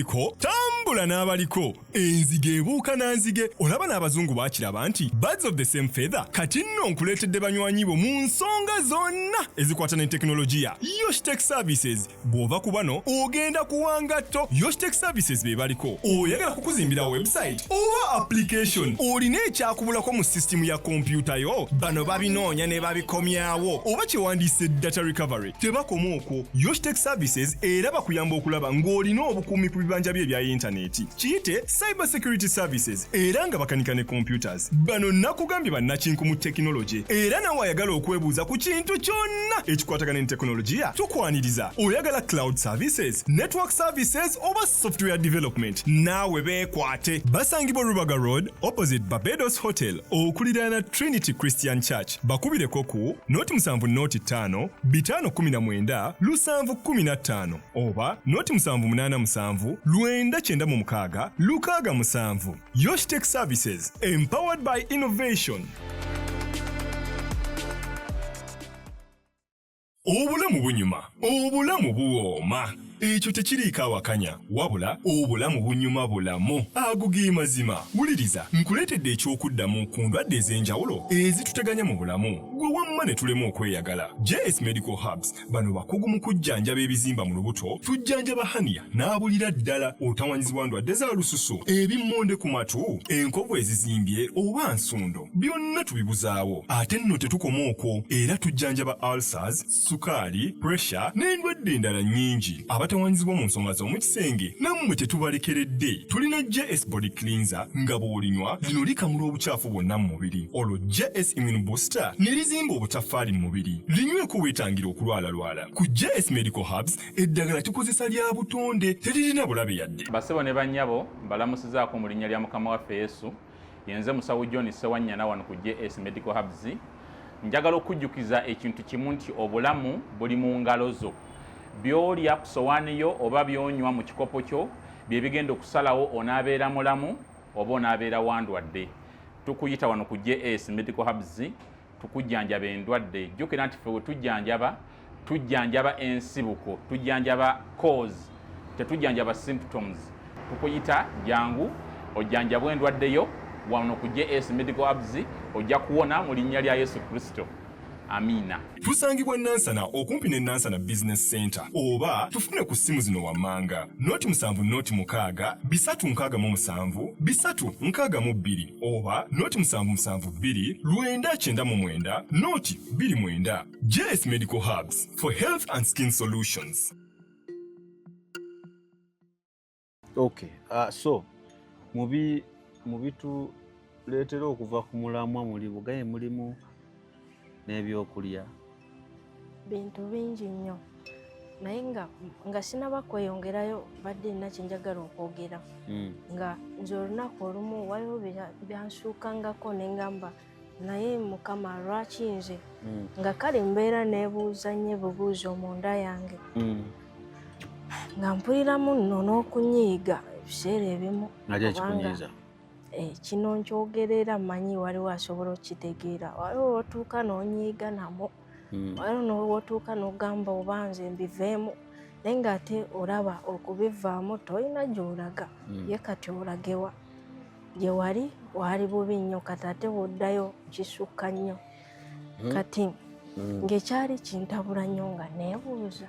Abaliko tambula n'abaliko. Enzige ebuuka na nzige. Olaba n'abazungu baakiraba nti birds of the same feather. Kati nno nkuleetedde banywanyi bo mu nsonga zonna ezikwata ne tekinologiya. Yoshtech Services. Bw'ova ku bano ogenda kuwa ngatto. Yoshtech Services be baliko. Oyagala kukuzimbira website oba application? Olina ekyakubulako mu sisitimu ya kompyuta yo? Bano babinoonya ne babikomyawo, oba kyewandiise data recovery. Tebakoma okwo, Yoshtech Services era bakuyamba okulaba ng'olina obukuumi ku bibanja byo ebya yintaneeti, kiyite cyber security services, era nga bakanika ne computers. Bano nakugambye bannakinku mu tekinologi, era nawe ayagala okwebuuza ku kintu kyonna ekikwatagana ne tekinologiya tukwaniriza. Oyagala cloud services, network services oba software development, naawe beekwate. Basangibwa Rubaga Road, opposite Barbados Hotel, okuliraana Trinity Christian Church. Bakubireko ku 0 7 0 5 519 715 oba 0 787 996 67. Yoshtech Services, empowered by innovation. Obulamu bunyuma, obulamu buwooma, ekyo tekiriiko awakanya, wabula obulamu bunyuma bulamu. Ago ge mazima. Wuliriza, nkuleetedde eky'okuddamu ku ndwadde ez'enjawulo ezituteganya mu bulamu, gwe wamma ne tulema okweyagala. JS Medical Herbs, bano bakugu mu kujjanjaba ebizimba mu lubuto. Tujjanjaba hernia n'abulira ddala, otawanyizibwa ndwadde za lususu, ebimmonde ku matu, enkovu ezizimbye oba nsundo, byonna tubibuzaawo. Ate nno tetukoma okwo, era tujjanjaba ulcers, sukaali, pressure n'endwadde endala nnyingi. Abatawanyizibwa mu nsonga z'omu kisenge nammwe tetubalekeredde. Tulina JS Body Cleanser, nga bw'olinywa lino likamula obukyafu bwonna mu mubiri, olwo JS Immune Booster ne lizimba obutaffaali mu mubiri. Linyweko weetangira okulwalalwala. Ku JS Medical Herbs eddagala tukozesa lya butonde, teririna bulabe yadde. Basebo ne bannyabo, mbalamusizaako mu linnya lya Mukama waffe Yesu. Yenze Musawo John Sewanyana wano ku JS Medical Herbs. Njagala okujjukiza ekintu kimu nti obulamu buli mu ngalo zo. By'olya ku sowaani yo oba by'onywa mu kikopo kyo bye bigenda okusalawo onaabeera mulamu oba onaabeera wandwadde. Tukuyita wano ku JS Medical Herbs tukujjanjaba endwadde. Jjukira nti ffe we tujjanjaba, tujjanjaba ensibuko, tujjanjaba cause, tetujjanjaba symptoms. Tukuyita jangu ojjanjabwe endwadde yo wano ku JS Medical Herbs, ojja kuwona mu linnya lya Yesu Kristo. Amiina. Tusangibwa Nansana, okumpi ne Nansana Business Center, oba tufune ku ssimu zino wammanga: 0 7 0 6 367 362 oba 0 7 7 2 999 0 29. JS Medical Herbs, for health and skin solutions. Okay, so mu bituleetera okuva ku mulamwa muli bugaye, mulimu n'ebyokulya. Bintu bingi nnyo, naye nga sinaba kweyongerayo, badde nina kyenjagala okwogera. Nga nze olunaku olumu waliwo byansuukangako ne ngamba, naye Mukama, lwaki nze? Nga kale mbeera neebuuza nnyo ebibuuzo munda yange, nga mpuliramu nno n'okunyiiga ebiseera ebimu. Nali Kubanga, ekikunyiiza? Kino nkyogerera mmanyi waliwo asobola okukitegeera. Waliwo wotuuka n'onyiiga namo, waliwo n'wotuuka n'ogamba oba nze mbiveemu, naye ng'ate olaba okubivaamu tolina gy'olaga. Ye kati olagewa? Gye wali waali bubi nnyo, kati ate bw'oddayo kisukka nnyo. Kati ng'ekyali kintabula nnyo, nga neebuuza,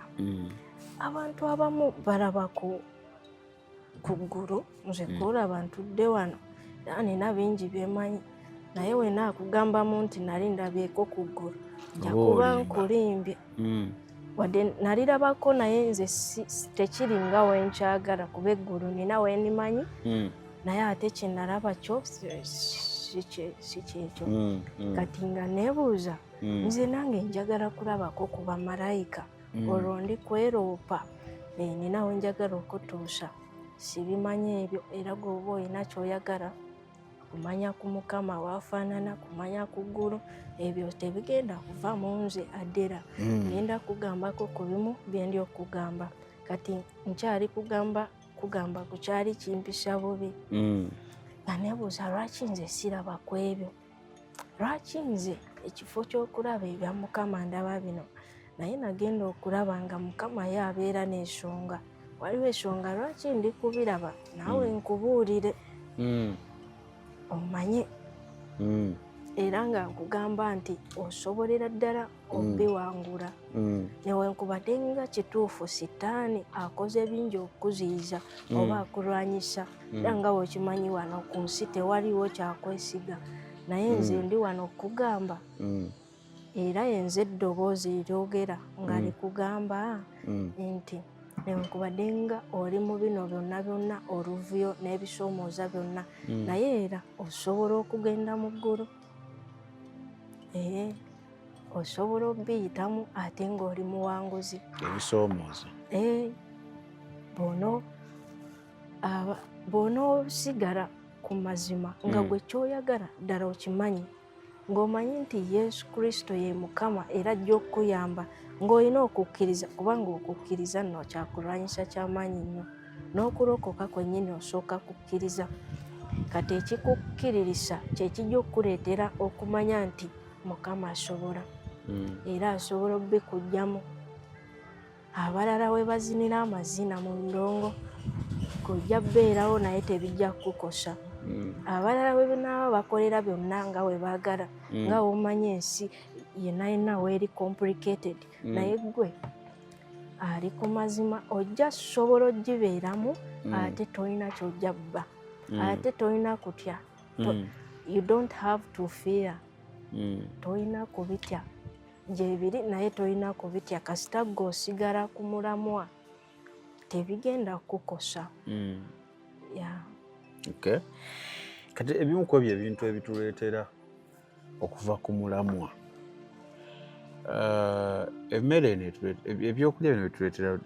abantu abamu balaba ku ggulu, nze kulaba ntudde wano era nina bingi byemanyi, naye wena akugambamu nti nali ndabyeko ku ggulu, nja Oba kuba olimba. nkulimbye. Wadde nalirabako, naye nze tekiri nga wenkyagala, kuba eggulu nina wenimanyi, naye ate kyenalaba kyo si kyekyo. Kati nga neebuuza, nze nange njagala kulabako ku bamalayika, olwo ndi kweroopa. Nina we njagala okutuusa, sibimanyi ebyo. Era gweoba olina kyoyagala kumanya ku Mukama waafaanana, kumanya ku ggulu, ebyo tebigenda kuva mu nze addera. Ngenda kugambako ku bimu byendi okugamba. Kati nkyali kugamba ku kyali kimpisa bubi, nga nebuuza lwaki nze siraba ku ebyo, lwaki nze ekifo ky'okulaba ebya Mukama ndaba bino. Naye nagenda okulaba nga Mukama ye abeera n'ensonga Waliwo ensonga lwaki ndi kubiraba naawe nkubuulire omanye era nga nkugamba nti osobolera ddala obiwangula newankubadde nga kituufu sitaani akoze bingi okukuziyiza oba akulwanyisa, era nga bw'okimanyi wano ku nsi tewaliwo kyakwesiga, naye nze ndi wano okugamba era yenze eddoboozi eryogera nga likugamba nti newankubadde nga oli mu bino byonna byonna, oluvuyo n'ebisoomooza byonna, naye era osobola okugenda mu ggulu. Ee, osobola obiyitamu ate ng'oli muwanguzi. Ebisoomooza. Ee, bw'onoosigala ku mazima nga gwe kyoyagala ddala okimanyi, ng'omanyi nti Yesu Kristo ye Mukama era ajja okukuyamba, ng'olina okukkiriza, kubanga okukkiriza nno kyakulwanyisa kyamaanyi nnyo, n'okulokoka kwennyini osooka kukkiriza. Kati ekikukkiririsa kyekijja okukuleetera okumanya nti Mukama asobola era asobola obikuggyamu. Abalala we bazinira amazina mu ndongo kojja beerawo, naye tebijja kukukosa. Abalala bwe banaaba bakolera byonna nga bwe baagala, nga womanyi ensi yenna yenna weeri complicated, naye gwe ali ku mazima ojja sobola ogibeeramu ate tolina kyojja bba, ate tolina kutya. You don't have to fear. Tolina kubitya, gyebiri naye tolina kubitya. Kasita gwe osigala ku mulamwa, tebigenda kukukosa. Yeah. Okay. Kati ebimu ku ebyo ebintu ebituleetera okuva ku mulamwa, emmere eno ebyokulya bino bituleetera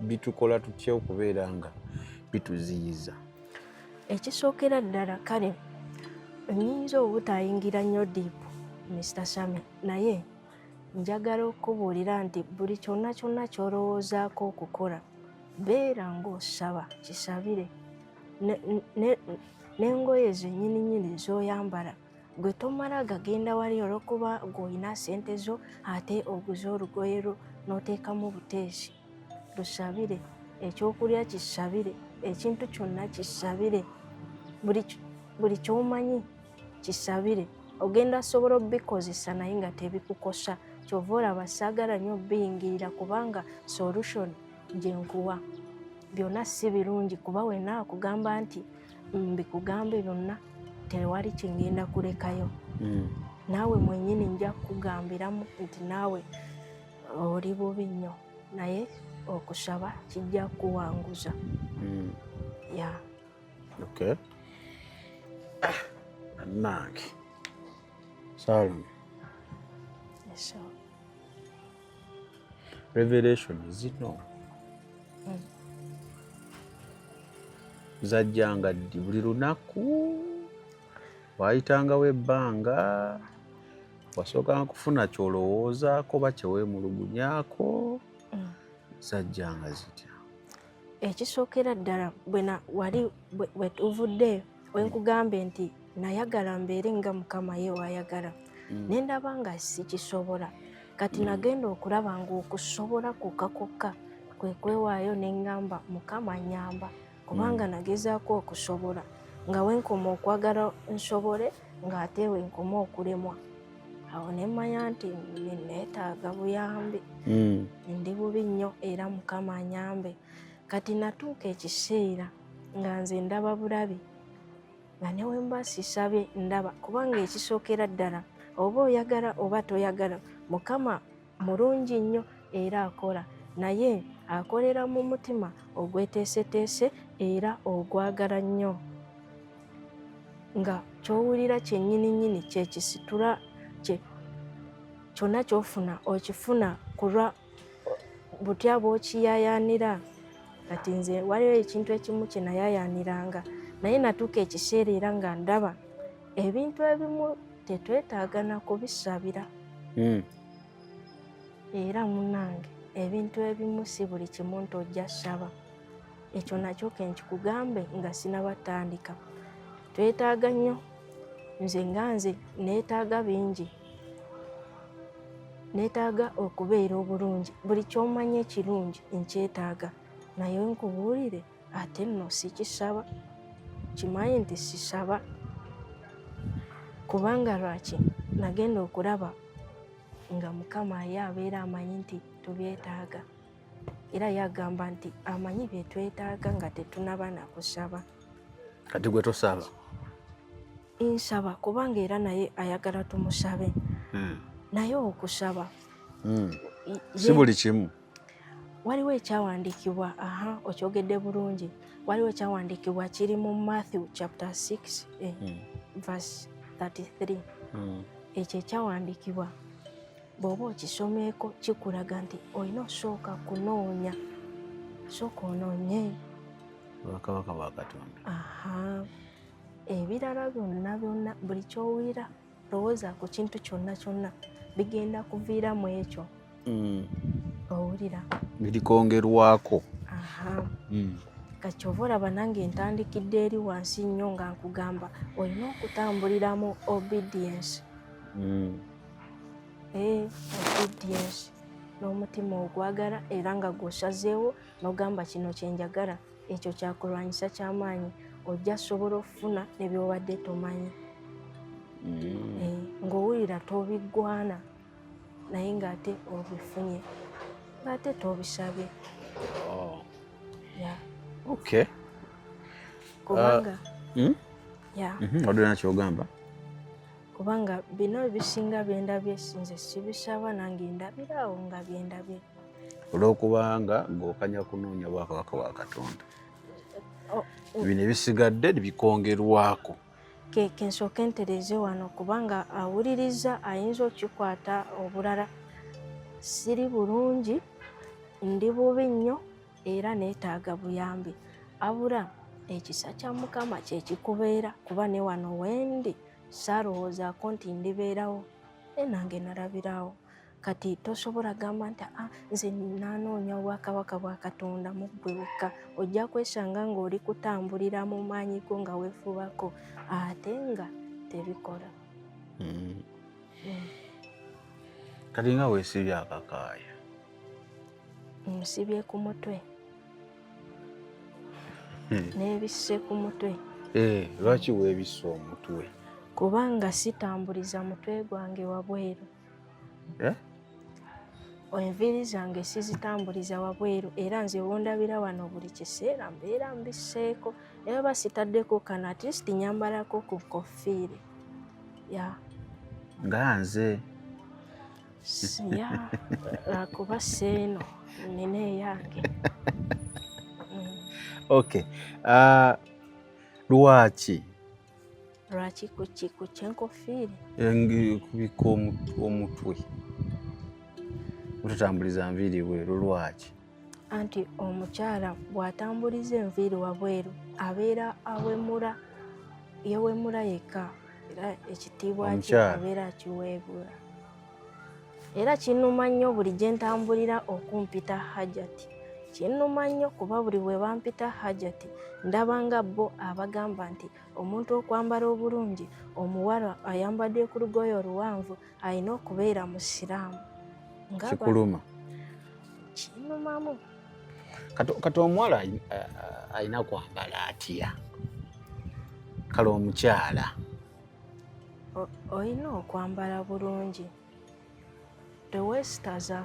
bitukola tutya okubeera nga bituziyiza? Ekisookera ddala, kale nnyinza obutayingira nnyo deep, Mr Sami, naye njagala okukubuulira nti buli kyonna kyonna ky'olowoozaako okukola, beera ng'osaba, kisabire. N'engoye zennyini nnyini z'oyambala, gwe tomala gagenda wali olw'okuba gw'olina ssente zo ate oguze olugoye lwo n'oteekamu buteesi. Lusabire, ekyokulya kisabire, ekintu kyonna kisabire, buli ky'omanyi kisabire. Ogenda sobola obikozesa naye nga tebikukosa. Kyova olaba saagala nnyo biyingirira, kubanga solution gye nkuwa byonna si birungi, kuba wenna akugamba nti mbikugambe byonna, tewali kingenda kulekayo. Naawe mwennyini nja kukugambiramu nti naawe oli bubi nnyo, naye okusaba kijja kuwanguza. Yeah. Okay. Bannange, Salome. Yes, sir. Revelation zino zajjanga ddi? Buli lunaku? Wayitangawo ebbanga? Wasookanga kufuna kyolowoozaako oba kyeweemulugunyaako? Zajjanga zitya? Ekisookera ddala, bwe wali bwe tuvudde wenkugambe nti nayagala mbeere nga Mukama ye wayagala, ne ndaba nga sikisobola. Kati nagenda okulaba ng'okusobola kwokka kwokka kwe kwewaayo, ne ŋŋamba, "Mukama, nnyamba," kubanga nagezaako okusobola, nga wenkoma okwagala nsobole, ng'ate wenkoma okulemwa. Awo ne mmanya nti neetaaga buyambi, ndi bubi nnyo era Mukama anyambe. Kati natuuka ekiseera nga nze ndaba bulabi, nga ne we mba sisabye ndaba, kubanga ekisookera ddala, oba oyagala oba toyagala, Mukama mulungi nnyo era akola, naye akolera mu mutima ogweteeseteese era ogwagala nnyo, nga ky'owulira kyennyini nnyini kyekisitula kyonna ky'ofuna, okifuna kulwa butya bw'okiyaayaanira. Kati nze waliwo ekintu ekimu kye nayaayaaniranga, naye natuuka ekiseera era nga ndaba ebintu ebimu tetwetaaga na kubisabira. Era munnange, ebintu ebimu si buli kimu nti ojja ssaba. Ekyo nakyo ke nkikugambe nga sinabatandika. Twetaaga nnyo, nze nga nze neetaaga bingi. Neetaaga okubeera obulungi, buli ky'omanyi ekirungi nkyetaaga, naye nkubuulire ate nno sikisaba. Kimanyi nti sisaba, kubanga lwaki nagenda okulaba nga Mukama ye abeera amanyi nti tubyetaaga, era ye agamba nti amanyi bye twetaaga nga tetunaba nakusaba. Kati gwe tosaba? Nsaba, kubanga era naye ayagala tumusabe. Naye okusaba Si buli kimu. Waliwo ekyawandiikibwa, aha, okyogedde bulungi. Waliwo ekyawandiikibwa kiri mu Matthew chapter 6 verse 33. Ekyo ekyawandiikibwa bw'oba okisomeeko kikulaga nti olina osooka kunoonya, sooka onoonye obwakabaka bwa Katonda. Aha, ebirala byonna byonna, buli kyowulira, lowooza ku kintu kyonna kyonna, bigenda kuviira mu ekyo. Owulira? Birikongerwako. Aha. Kati kyova olaba nange ntandikidde eri wansi nnyo nga nkugamba olina okutambulira mu obedience. Obedience n'omutima ogwagala, era nga gw'osazeewo n'ogamba kino kyenjagala, ekyo kyakulwanyisa kyamaanyi, ojja sobola okufuna ne by'obadde tomanyi. Ng'owulira tobiggwana, naye ng'ate obifunye, ng'ate tobisabye. Yeah. Kubanga yeah. Wadde nakyogamba. Kubanga bino ebisinga byendabye nze sibisaba, nange ndabiraawo nga byendabye. Olwokubanga ng'okanya kunoonya bwakabaka bwa Katonda, bino ebisigadde bikongerwako. Kensooke ntereeze wano, kubanga awuliriza ayinza okikwata obulala. Siri bulungi, ndi bubi nnyo, era neetaaga buyambi. Abula ekisa kya Mukama kyekikubeera, kuba ne wano wendi saalowoozaako nti ndibeerawo, naye nange nalabirawo. Kati tosobola gamba nti ah, nze nanoonya obwakabaka bwa Katonda mu ggwe wekka. Ojja kwesanga ng'oli kutambulira mu maanyi go nga weefubako, ate nga tebikola. Kati nga weesibye akakaaya? Nsibye ku mutwe, n'ebisse ku mutwe. Lwaki weebisse omutwe? Kubanga sitambuliza mutwe gwange wabweru. Enviiri zange sizitambuliza wabweru, era nze wondabira wano buli kiseera mbeera mbisseeko, naye oba sitaddeko kano, at least nyambalako ku nkofiire ya. Nga nze. Ya, lwakuba seeno nina eyange. Okay. Lwaki? Lwaki kuki? Ku kyenkofiire? Kubika omutwe, otutambuliza nviiri bweru, lwaki? Anti omukyala bw'atambuliza enviiri wabweru abeera awemula, yewemula yekka, era ekitiibwa kye Omukyala. abeera akiweebula. Era kinnuma nnyo buli gye ntambulira okumpita Hajati. Kinnuma nnyo kuba buli bwe bampita Hajati ndaba nga bo abagamba nti omuntu okwambala obulungi, omuwala ayambadde ku lugoye oluwanvu alina okubeera musiraamu. Nga Kikuluma? Kinnumamu. Kati omuwala alina kwambala atya? Kale omukyala. Olina okwambala bulungi, teweesitaza.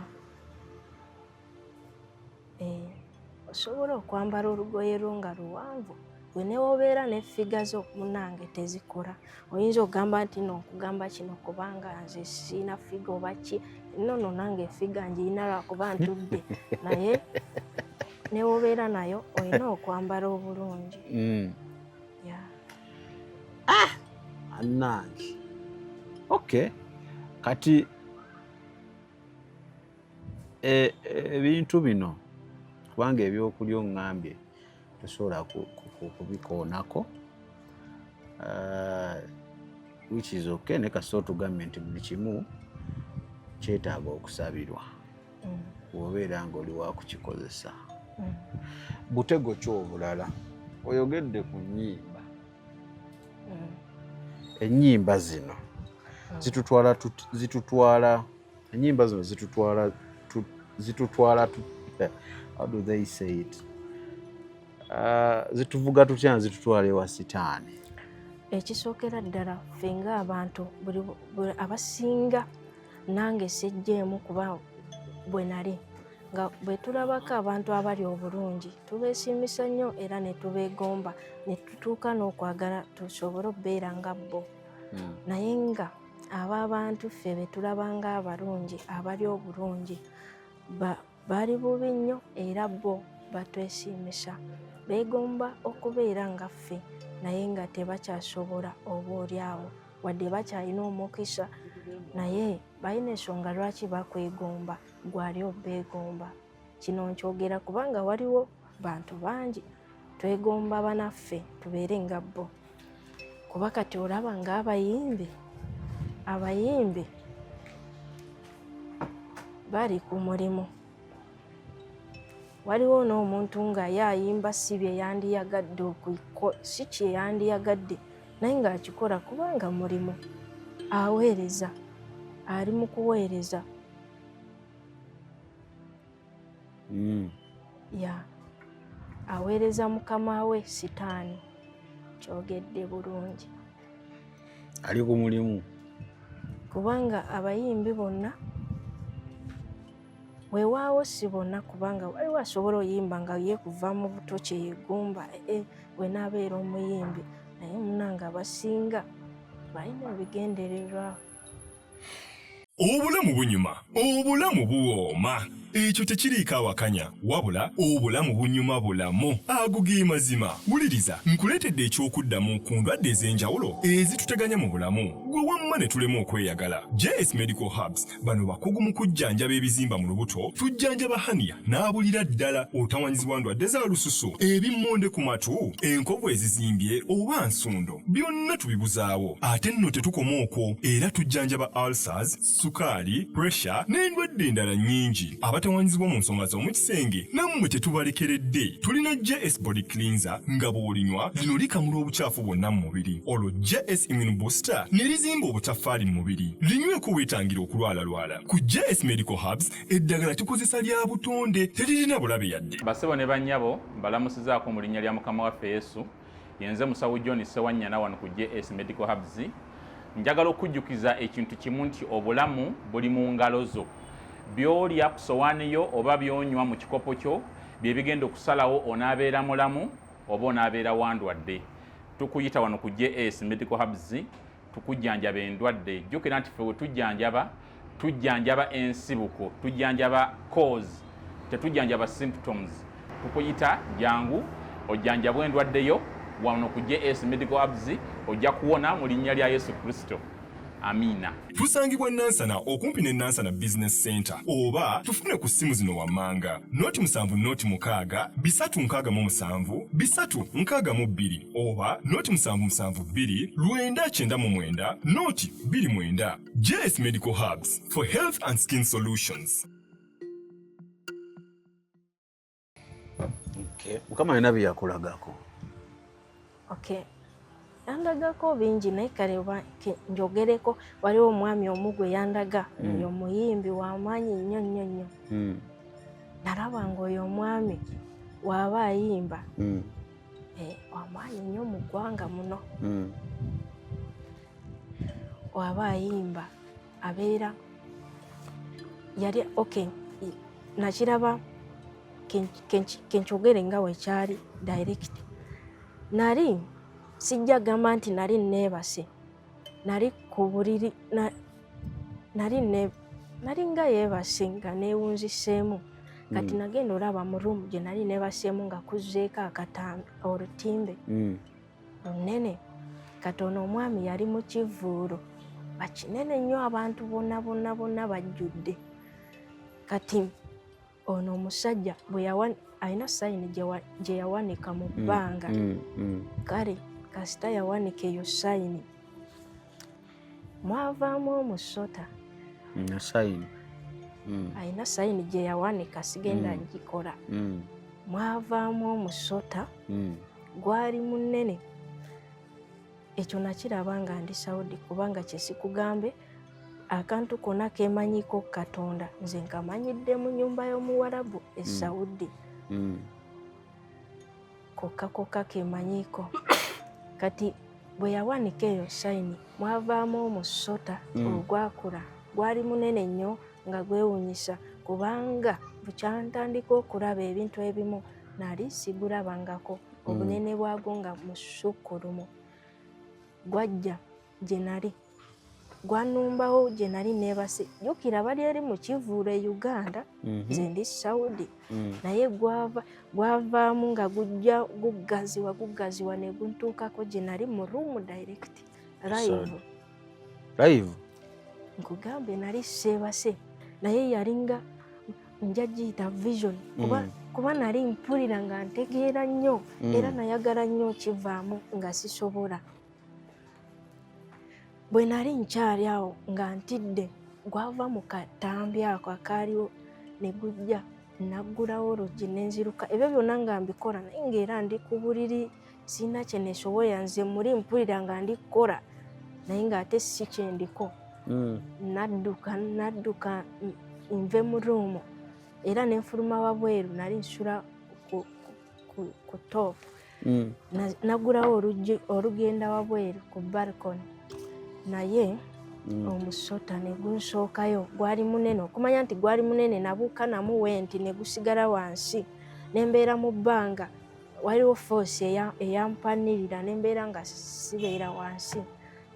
Osobola okwambala olugoye lwo nga luwanvu, gwe ne w'obeera ne figure zo munnange tezikola. Oyinza okugamba nti no nkugamba kino kubanga nze siina figure oba ki, no no nange figure ngirina lwakuba ntudde, naye ne w'obeera nayo olina okwambala obulungi. Yeah. Annange. Okay. Kati ebintu bino, kubanga ebyokulya oŋŋambye tosobola kubikoonako, which is okay, naye kasita otugambye nti buli kimu kyetaaga okusabirwa bw'obeera ng'oli wa kukikozesa. Butego ki obulala? Oyogedde ku nnyimba. Ennyimba zino zitutwala. Enyimba zino zitutwala zitutwala, how do they say it, zituvuga tutya, zitutwala ewa Sitaani? Ekisookera ddala, ffe ng'abantu buli abasinga, nange sejjeemu, kuba bwe nali nga bwe tulabako abantu abali obulungi tubeesiimisa nnyo era ne tubeegomba ne tutuuka n'okwagala tusobole okubeera nga bo. Naye nga abo abantu ffe be tulaba nga abalungi, abali obulungi, bali bubi nnyo era bo batwesiimisa, beegomba okubeera nga ffe, naye nga tebakyasobola oba oli awo wadde bakyalina omukisa, naye balina ensonga lwaki bakwegomba gwali obeegomba. Kino nkyogera kubanga waliwo bantu bangi twegomba banaffe tubeere nga bo, kuba kati olaba ng'abayimbi, abayimbi bali ku mulimu. Waliwo n'omuntu nga ye ayimba si bye yandiyagadde, si kye yandiyagadde, naye ng'akikola kubanga mulimu, aweereza, ali mu kuweereza. Ya, aweereza mukama we Sitaani. Kyogedde bulungi. Ali ku mulimu. Kubanga abayimbi bonna, weewaawo si bonna, kubanga waliwo asobola oyimba nga ye kuva mu buto kyeyegomba, ee wenaabeera omuyimbi, naye munange abasinga balina ebigendererwa. Obulamu bunyuma, obulamu buwooma, ekyo tekiriiko awakanya, wabula obulamu bunyuma bulamu. Ago ge mazima. Wuliriza, nkuleetedde ekyokuddamu ku ndwadde ez'enjawulo ezituteganya mu bulamu, gwe wamma ne tulema okweyagala. JS Medical Herbs, bano bakugu mu kujjanjaba ebizimba mu lubuto. Tujjanjaba hernia n'abulira ddala, otawanyizibwa ndwadde za lususu, ebimmonde ku matu, enkovu ezizimbye oba nsundo, byonna tubibuzaawo. Ate nno tetukoma okwo, era tujjanjaba ulcers, sukaali, pressure n'endwadde endala nnyingi. Abatawanyizibwa mu nsonga z'omu kisenge nammwe tetubalekeredde. Tulina JS Body Cleanser, nga bw'olinywa lino likamula obukyafu bwonna mu mubiri, olwo JS Immune Booster ne lizimba obutaffaali mu mubiri. Linyweko weetangira okulwalalwala. Ku JS Medical Herbs, eddagala tukozesa lya butonde, teririna bulabe yadde. Basebo ne bannyabo, mbalamusizaako mu linnya lya Mukama waffe Yesu. Yenze musawo John Sewanyana wano ku JS Medical Herbs. Njagala okujjukiza ekintu kimu nti obulamu buli mu ngalo zo. By'olya ku sowaani yo oba by'onywa mu kikopo kyo bye bigenda okusalawo onaabeera mulamu oba onaabeera wandwadde. Tukuyita wano ku JS Medical Herbs tukujjanjaba endwadde. Jjukira nti ffe we tujjanjaba, tujjanjaba ensibuko, tujjanjaba cause, tetujjanjaba symptoms. Tukuyita, jangu ojjanjabwa endwadde yo wano ku JS Medical Herbs, ojja kuwona mu linnya lya Yesu Kristo. Amiina. Tusangibwa Nansana, okumpi ne Nansana Business Center, oba tufune ku ssimu zino wammanga: 076 367 362 oba 0772 999 029. JS Medical Herbs for health and skin solutions. Okay. Mukama alina bye yakulagako? Okay, yandagako bingi, naye kale oba njogereko, waliwo omwami omu gwe yandaga. Oyo omuyimbi w'amaanyi nnyo nnyo nnyo. Nalaba nga oyo omwami waaba ayimba, w'amaanyi nnyo mu ggwanga muno. Waaba ayimba abeera yali, okay, nakiraba, kenkyogere nga wekyali direct. Nali sijja gamba nti nali neebase, nali ku buliri, nali nga yeebase nga neewunziseemu. Kati nagenda olaba mu room gye nali neebaseemu nga kuzzeeko akatambi, olutimbe lunene. Kati ono omwami yali mu kivuulo bakinene nnyo, abantu bonna bonna bonna bajjudde. Kati ono omusajja bwe alina sign gye yawanika mu bbanga. Kale kasita yawanika eyo sign, mwavaamu omusota. Sign. Alina sign gye yawanika, sigenda ngikola. Mwavaamu omusota, gwali munene. Ekyo nakiraba nga ndi Saudi, kubanga kyesikugambe Akantu konna kemanyiko Katonda nze nkamanyidde mu nyumba y'omuwarabu e Saudi. Kokka kokka kemanyiko. Kati bwe yawanika eyo sayini, mwavaamu omusota ogwakula, gwali munene nnyo nga gwewunyisa, kubanga bukyantandika okulaba ebintu ebimu nali sigulabangako. Obunene bwagwo nga musukkulumu. Gwajja gye nali, gwanumbawo gye nali neebase. Jjukira bali eri mu kivuulo e Uganda, nze ndi Saudi. Naye gwava gwavaamu nga gujja guggaziwa guggaziwa ne guntuukako gye nali mu room direct live. Live. Nkugambye nali seebase, naye yalinga nja giyita vision kuba, kuba nali mpulira nga ntegeera nnyo era nayagala nnyo okivaamu nga sisobola. Bwe nali nkyali awo nga ntidde, gwava mu katambi ako akaaliwo ne gujja, naggulawo oluggi ne nziruka. Ebyo byonna nga mbikola naye ng'era ndi ku buliri, sirina kye neesobola. Nze muli mpulira nga ndi kukola naye ng'ate si kyendiko. Nadduka nadduka nve mu room era ne nfuluma wabweru. Nali nsula ku top. Naggulawo oluggi olugenda wabweru ku balcony, naye omusota ne gunsookayo. Gwali munene, okumanya nti gwali munene, nabuuka namuwe nti ne gusigala wansi ne mbeera mu bbanga. Waliwo force eyampanirira ne mbeera nga sibeera wansi,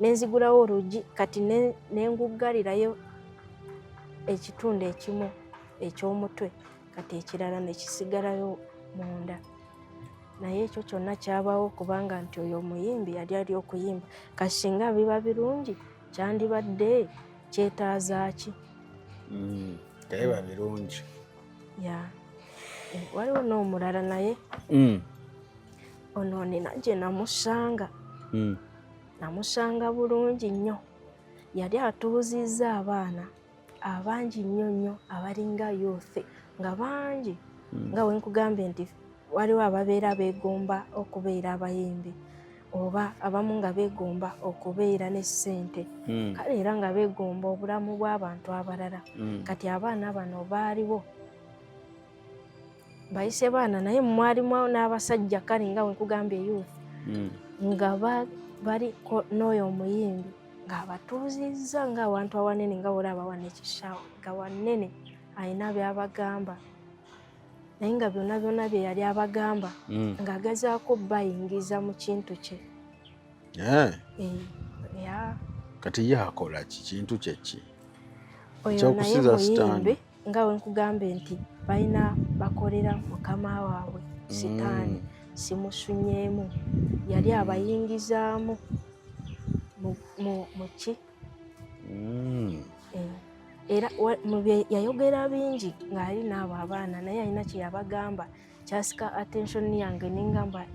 ne nzigulawo oluggi. Kati ne nguggalirayo ekitundu ekimu eky'omutwe, kati ekirala ne kisigalayo munda. Naye ekyo kyonna kyabawo kubanga nti oyo omuyimbi yali ali okuyimba. Kasinga biba birungi, kyandibadde kyetaaza ki? Tebiba birungi. Ya. Waliwo n'omulala naye ono nina gye namusanga. Namusanga bulungi nnyo. Yali atuuzizza abaana abangi nnyo nnyo abalinga youth nga bangi, nga bwe nkugambye nti waliwo ababeera beegomba okubeera abayimbi oba abamu nga beegomba okubeera ne ssente, kale era nga beegomba obulamu bw'abantu abalala. Kati abaana bano baaliwo bayise baana, naye mwalimu n'abasajja, kale nga bwe nkugambye youth, nga baliko n'oyo omuyimbi ng'abatuuzizza ng'awantu awanene, nga wolaba wano ekisaawe nga wanene, alina by'abagamba, naye nga byonna byonna bye yali abagamba ng'agezaako bayingiza mu kintu kye. Ya. Kati ye akola ki? Kintu kye ki? Oyo naye Ekyokusiza sitaani. muyimbi, nga bwe nkugambye nti balina bakolera mukama waabwe sitaani. Simusunyeemu, yali abayingizaamu mu ki. Era mu bye yayogera bingi ng'ali n'abo abaana, naye alina kye yabagamba kyasika attention yange nengamba,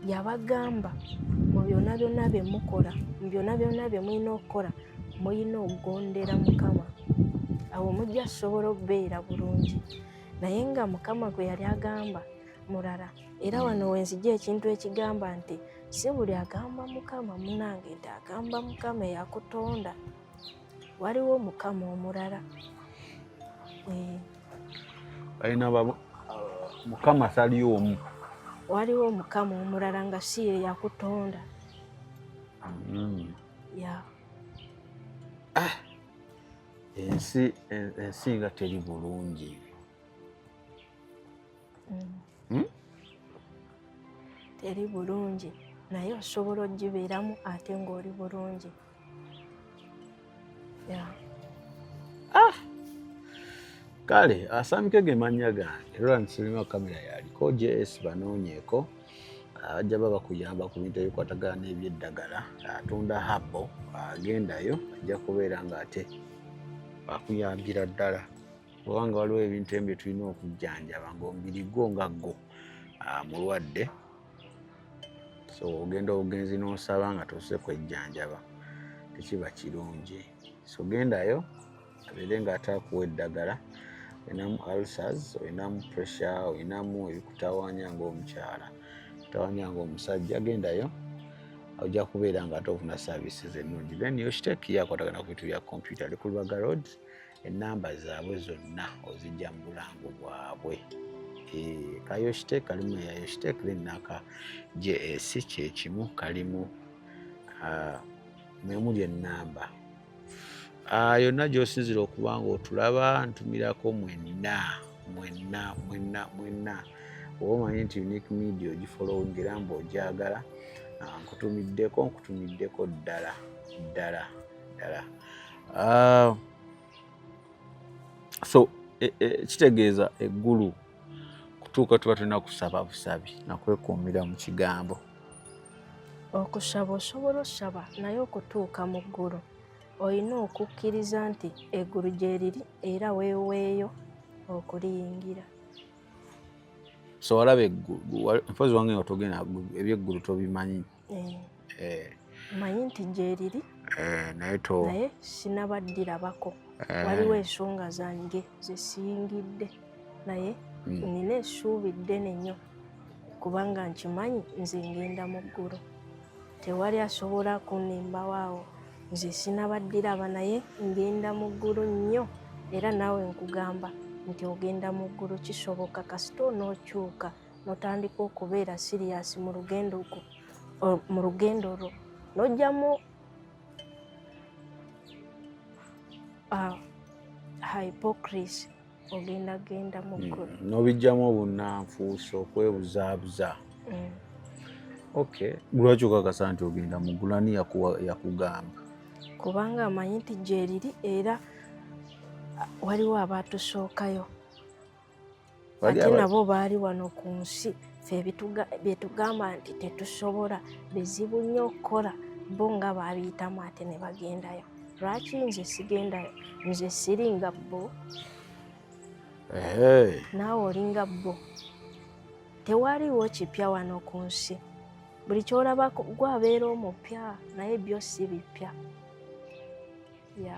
yabagamba, mu byonna byonna bye mukola, mu byonna byonna bye mulina okukola, mulina okugondera Mukama, awo mujja kusobola okubeera bulungi. Naye nga Mukama gwe yali agamba mulala. Era wano wenzijja ekintu ekigamba nti si buli agamba Mukama munange nti agamba Mukama eyakutonda. Waliwo Mukama omulala. Balina mukama tali omu. Waliwo Mukama omulala nga si ye yakutonda. Ya. Ensi nga teri bulungi. Teri bulungi, naye osobola ogibeeramu ate ng'oli bulungi, ya. Kale asambike ge mannya gange Roland Silima, kamera yaliko JS. Banoonyeeko, bajja ba bakuyamba ku bintu ebikwatagana n'ebyeddagala. Atunda herbal, agendayo ajja kubeera ng'ate akuyambira ddala, kubanga waliwo ebintu ebimu bye tulina okujjanjaba ng'omubiri gwo nga gwo mulwadde. So ogenda obugenzi n'osaba nga tose kwejjanjaba, tekiba kirungi. So gendayo abeere ng'ate akuwa eddagala. Olinamu ulcers, olinamu pressure, olinamu ebikutawaanya ng'omukyala, kutawaanya ng'omusajja, gendayo. Ojja kubeera nga ate ofuna services ennungi. Then Yoshitek ye akwatagana ku bintu bya computer, ali ku Lubaga Road. Ennamba zaabwe zonna ozijja mu bulango bwabwe. Ka Yoshitek kalimu eya Yoshitek, then n'aka JS kyekimu kalimu, mwemuli ennamba yonna gy'osinzira okuba nga otulaba. Ntumirako mwenna mwenna mwenna mwenna oba omanyi nti Unique Media ogifollowing era mba ogyagala, nkutumiddeko, nkutumiddeko ddala ddala ddala. So kitegeeza eggulu kutuuka tuba tulina kusaba busabi nakwekuumira mu kigambo. Okusaba osobola osaba, naye okutuuka mu ggulu olina okukkiriza nti eggulu gye riri era weeweeyo okuliyingira. So walaba eggulu, mpozi wange nga togenda, ebyeggulu tobimanyi? Eh. Manyi nti gye riri. Naye to Naye sinabaddirabako. Waliwo ensonga zange zesiyingidde, naye nina essuubi ddene nnyo kubanga nkimanyi nze ngenda mu ggulu. Tewali asobola kunnimbawo. Nze sinabaddiraba, naye ngenda mu ggulu nnyo. Era naawe nkugamba nti ogenda mu ggulu, kisoboka kasita onookyuka n'otandika okubeera serious mu lugendo gwo, mu lugendo lwo, n'ojjamu hypocrisy, ogenda genda mu ggulu. N'obijjamu obunnanfuusi, okwebuzaabuza. Okay, lwaki okakasa nti ogenda mu ggulu? Ani yakugamba? Kubanga amanyi nti gyeriri era waliwo abatusookayo. Bali Ate nabo baali wano ku nsi. Ffe byetugamba nti tetusobola, bizibu nnyo okukola, bo nga babiyitamu ate ne bagendayo. Lwaki nze sigendayo? Nze siri nga bo? Naawe olinga bo. Tewaliwo kipya wano ku nsi. Buli kyolaba gwabeera omupya, naye byo si bipya ya.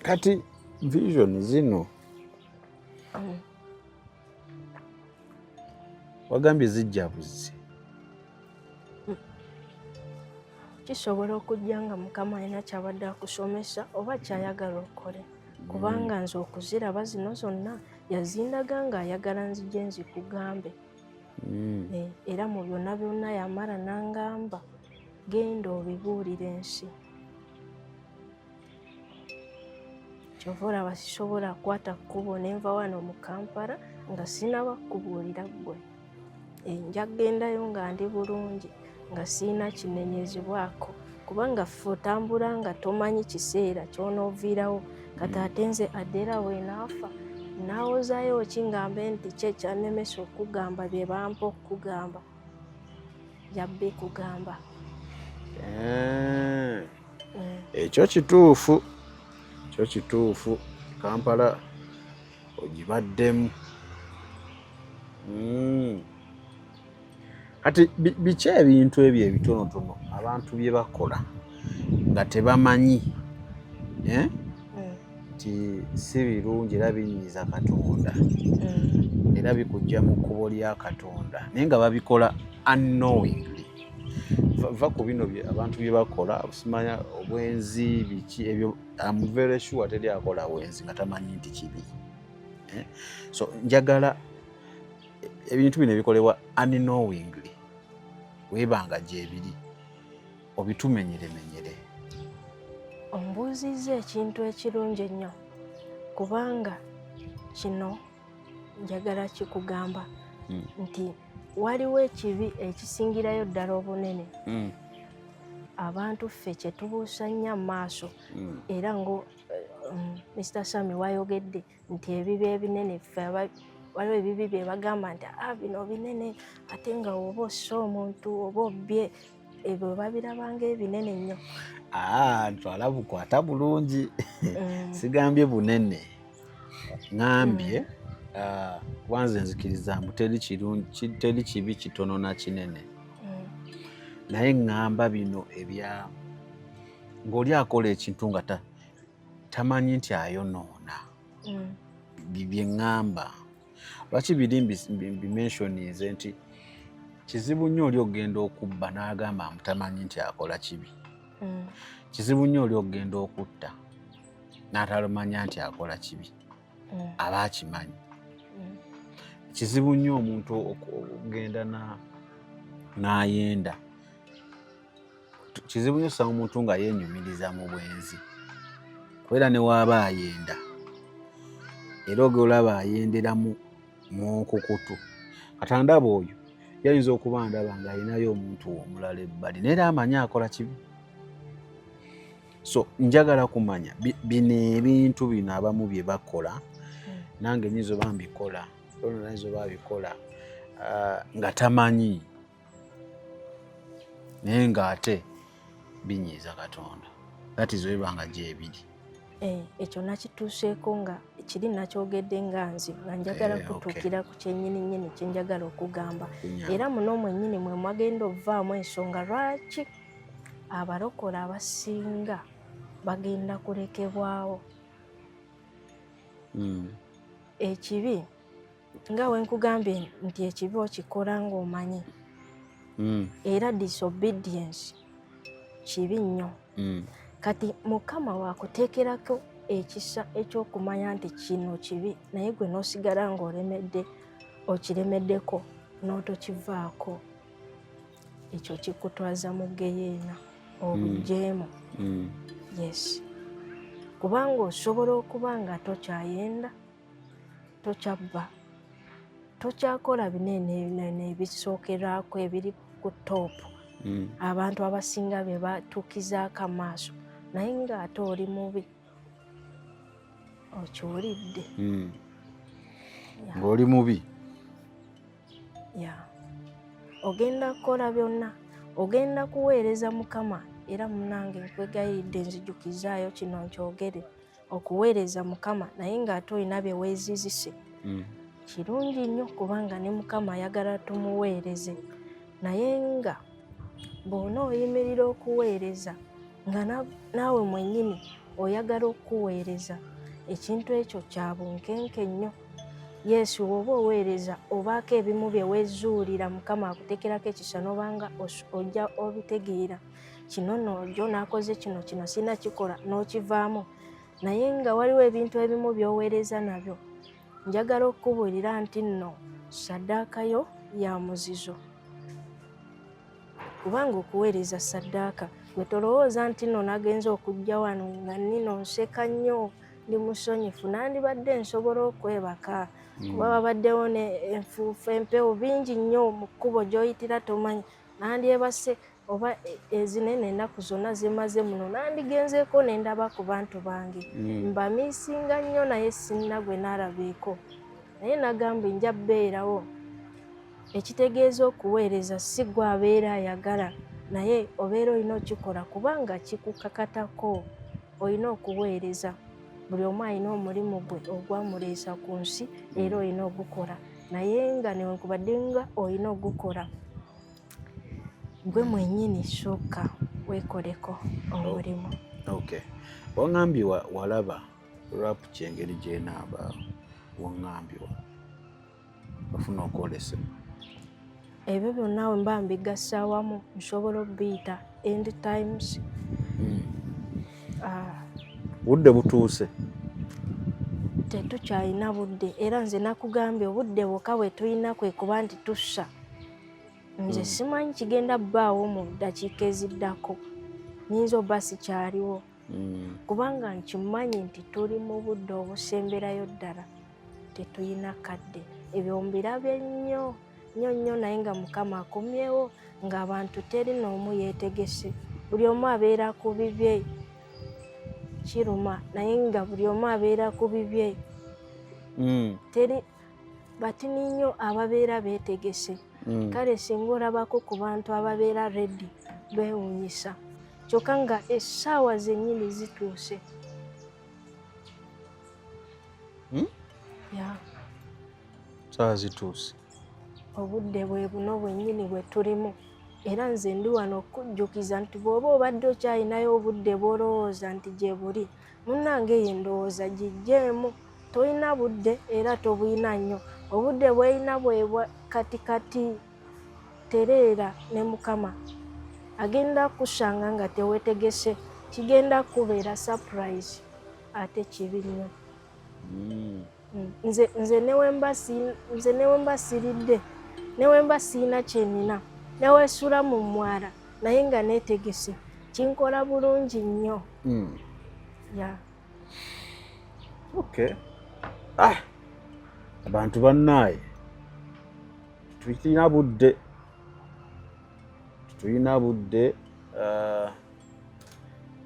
Kati vision zino wagambye zijja buzzi? Kisobola okujja nga Mukama alina kyabadde akusomesa oba kyayagala okole, kubanga nze okuziraba zino zonna yazindaga ng'ayagala nzije nzikugambe. Era mu byonna byonna yamala n'angamba, "Genda obibuulire ensi." Kyova olaba sisobola kukwata kkubo nenva wano mu Kampala nga sinaba kukubuulira ggwe. Nja kgendayo nga ndi bulungi, nga siina kinenyezebwako, kubanga ffe otambula nga tomanyi kiseera ky'onooviirawo. Kati ate nze Adera bwenaafa naawozaayo ki ngambe nti ki ekyannemesa okugamba bye bampa okugamba? Yabbi kugamba. Ekyo kituufu, ekyo kituufu. Kampala ogibaddemu. Kati biki ebintu ebyo ebitonotono abantu bye bakola nga tebamanyi, eh? Nti si birungi era binyiiza Katonda era bikujja mu kkubo lya Katonda, naye nga babikola unknowingly? Va ku bino abantu bye bakola, simanya obwenzi, biki ebyo. I'm very sure teri akola bwenzi nga tamanyi nti kibi, eh? So njagala ebintu bino ebikolebwa unknowingly, weebanga gyebiri, obitumenyeremenyere. Ombuuzizza ekintu ekirungi ennyo, kubanga kino njagala kikugamba nti waliwo ekibi ekisingirayo ddala obunene abantu ffe kye tubuusa nnyo amaaso. Era ngo Mr Sami wayogedde nti ebibi ebinene, ffe waliwo ebibi bye bagamba nti, "Ah, bino binene," ate nga oba ossa omuntu oba obbye, ebyo babirabanga ebinene nnyo. Ah, ntwala bukwata bulungi. Sigambye bunene, ŋambye kuba nze nzikiriza mbu teri kirungi, teri kibi kitono na kinene. Naye ŋŋamba bino ebya ng'oli akola ekintu nga tamanyi nti ayonoona. Bye ŋŋamba. Lwaki biri mbimentioninze nti kizibu nnyo oli okugenda okubba n'agamba mutamanyi nti akola kibi. Kizibu nnyo oli okugenda okutta n'atalumanya nti akola kibi. Aba akimanyi. Kizibu nnyo omuntu okugenda n'ayenda. Kizibu nnyo osanga omuntu nga yeenyumiriza mu bwenzi, kubeera ne waaba ayenda era ogolaba ayenderamu mu nkukutu. Kati andaba oyo yayinza okuba ndaba ng'alinayo omuntu omulala ebbali, naye era amanyi akola kibi. So njagala kumanya bino ebintu bino abamu bye bakola, nange nyinza oba mbikola, ono nayinza oba abikola nga tamanyi, naye ng'ate binyiiza Katonda. That is weba nga gyebiri. Ekyo nakituuseeko nga kiri nakyogedde nga nze nga njagala kutuukira ku kyennyini nnyini kyenjagala okugamba. Era muno mwennyini mwe mwagenda ovaamu ensonga lwaki abalokole abasinga bagenda kulekebwawo. Ekibi nga we nkugambye nti ekibi okikola ng'omanyi, era disobedience kibi nnyo. Kati Mukama wakuteekerako ekisa ekyokumanya nti kino kibi, naye gwe n'osigala ng'olemedde, okiremeddeko n'otokivaako, ekyo kikutwaza mu geyeena, obujeemu. Yes, kubanga osobola okuba nga tokyayenda, tokyabba, tokyakola binene ebisookerwako ebiri ku top, abantu abasinga be batuukizaako amaaso, naye ng'ate oli mubi, okiwulidde? Ng'oli mubi. Ya, ogenda kukola byonna, ogenda kuweereza Mukama. Era munange nkwegayiridde, nzijukizaayo kino nkyogere: okuweereza Mukama naye ng'ate olina bye weezizise, kirungi nnyo, kubanga ne Mukama ayagala tumuweereze. Naye nga bw'ona oyimirira okuweereza nga naawe mwennyini oyagala okuweereza, ekintu ekyo kya bunkenke nnyo. Yesu, bw'oba oweereza obaako ebimu bye weezuulira, Mukama akuteekerako ekisa n'obanga ojja obitegeera, kino noojo n'akoze kino, kino sirina kikola, n'okivaamu. Naye nga waliwo ebintu ebimu by'oweereza nabyo, njagala okukubuulira nti nno saddaaka yo ya muzizo, kubanga okuweereza saddaaka. Gwe tolowooza nti nno nagenza okujja wano nga nnino nseka nnyo, ndi musonyifu, nandibadde nsobola okwebaka, kuba babaddewo ne enfuufu, empewo bingi nnyo mu kkubo gy'oyitira tomanyi. Nandyebase oba ezinene ennaku zonna zimaze muno, nandigenzeeko ne ndaba ku bantu bange. Mbamiisinga nnyo, naye sinna gwe naalabeeko. Naye nagambye nja bbeerawo. Ekitegeeza okuweereza si gwe abeera ayagala, naye obeera olina okikola kubanga kikukakatako, olina okuweereza. Buli omu alina omulimu gwe ogwamuleesa ku nsi, era olina ogukola. Naye nga newankubadde nga olina ogukola, gwe mwennyini sooka weekoleko omulimu. Okay, waŋŋambye walaba rapture engeri gyenaabaawo, waŋŋambye ofuna okwolesebwa. Ebyo byonna we mba mbigassa awamu nsobola okubiyita end times. Ah, Budde butuuse. Tetukyalina budde. Era nze nakugambye, obudde bwokka bwe tulina kwe kuba nti tussa. Nze simanyi kigenda bbaawo mu ddakiika eziddako, nyinza oba sikyaliwo, kubanga nkimanyi nti tuli mu budde obusemberayo ddala, tetulina kadde. Ebyo mbirabye nnyo nnyo nnyo, naye nga Mukama akomyewo ng'abantu teri n'omu yeetegese. Buli omu abeera ku bibye. Kiruma, naye nga buli omu abeera ku bibye. Teri batini nnyo ababeera beetegese. Kale singa olabako ku bantu ababeera ready, beewuunyisa. Kyokka nga essaawa zennyini zituuse. Ya. Saawa zituuse. Obudde bwe buno bwennyini bwe tulimu. Era nze ndi wano okujjukiza nti bw'oba obadde okyalinayo obudde bw'olowooza nti gye buli, munnange, eyo endowooza giggyemu. Tolina budde era tobulina nnyo. Obudde bwelina bwebwa kati kati tereera ne Mukama. Agenda kusanga nga tewetegese, kigenda kubeera surprise ate kibi nnyo. Nze newemba siridde, newemba siina kyenina, newesula mu mwala naye nga netegese, kinkola bulungi nnyo. Yeah. Okay. Abantu bannaaye tulina budde,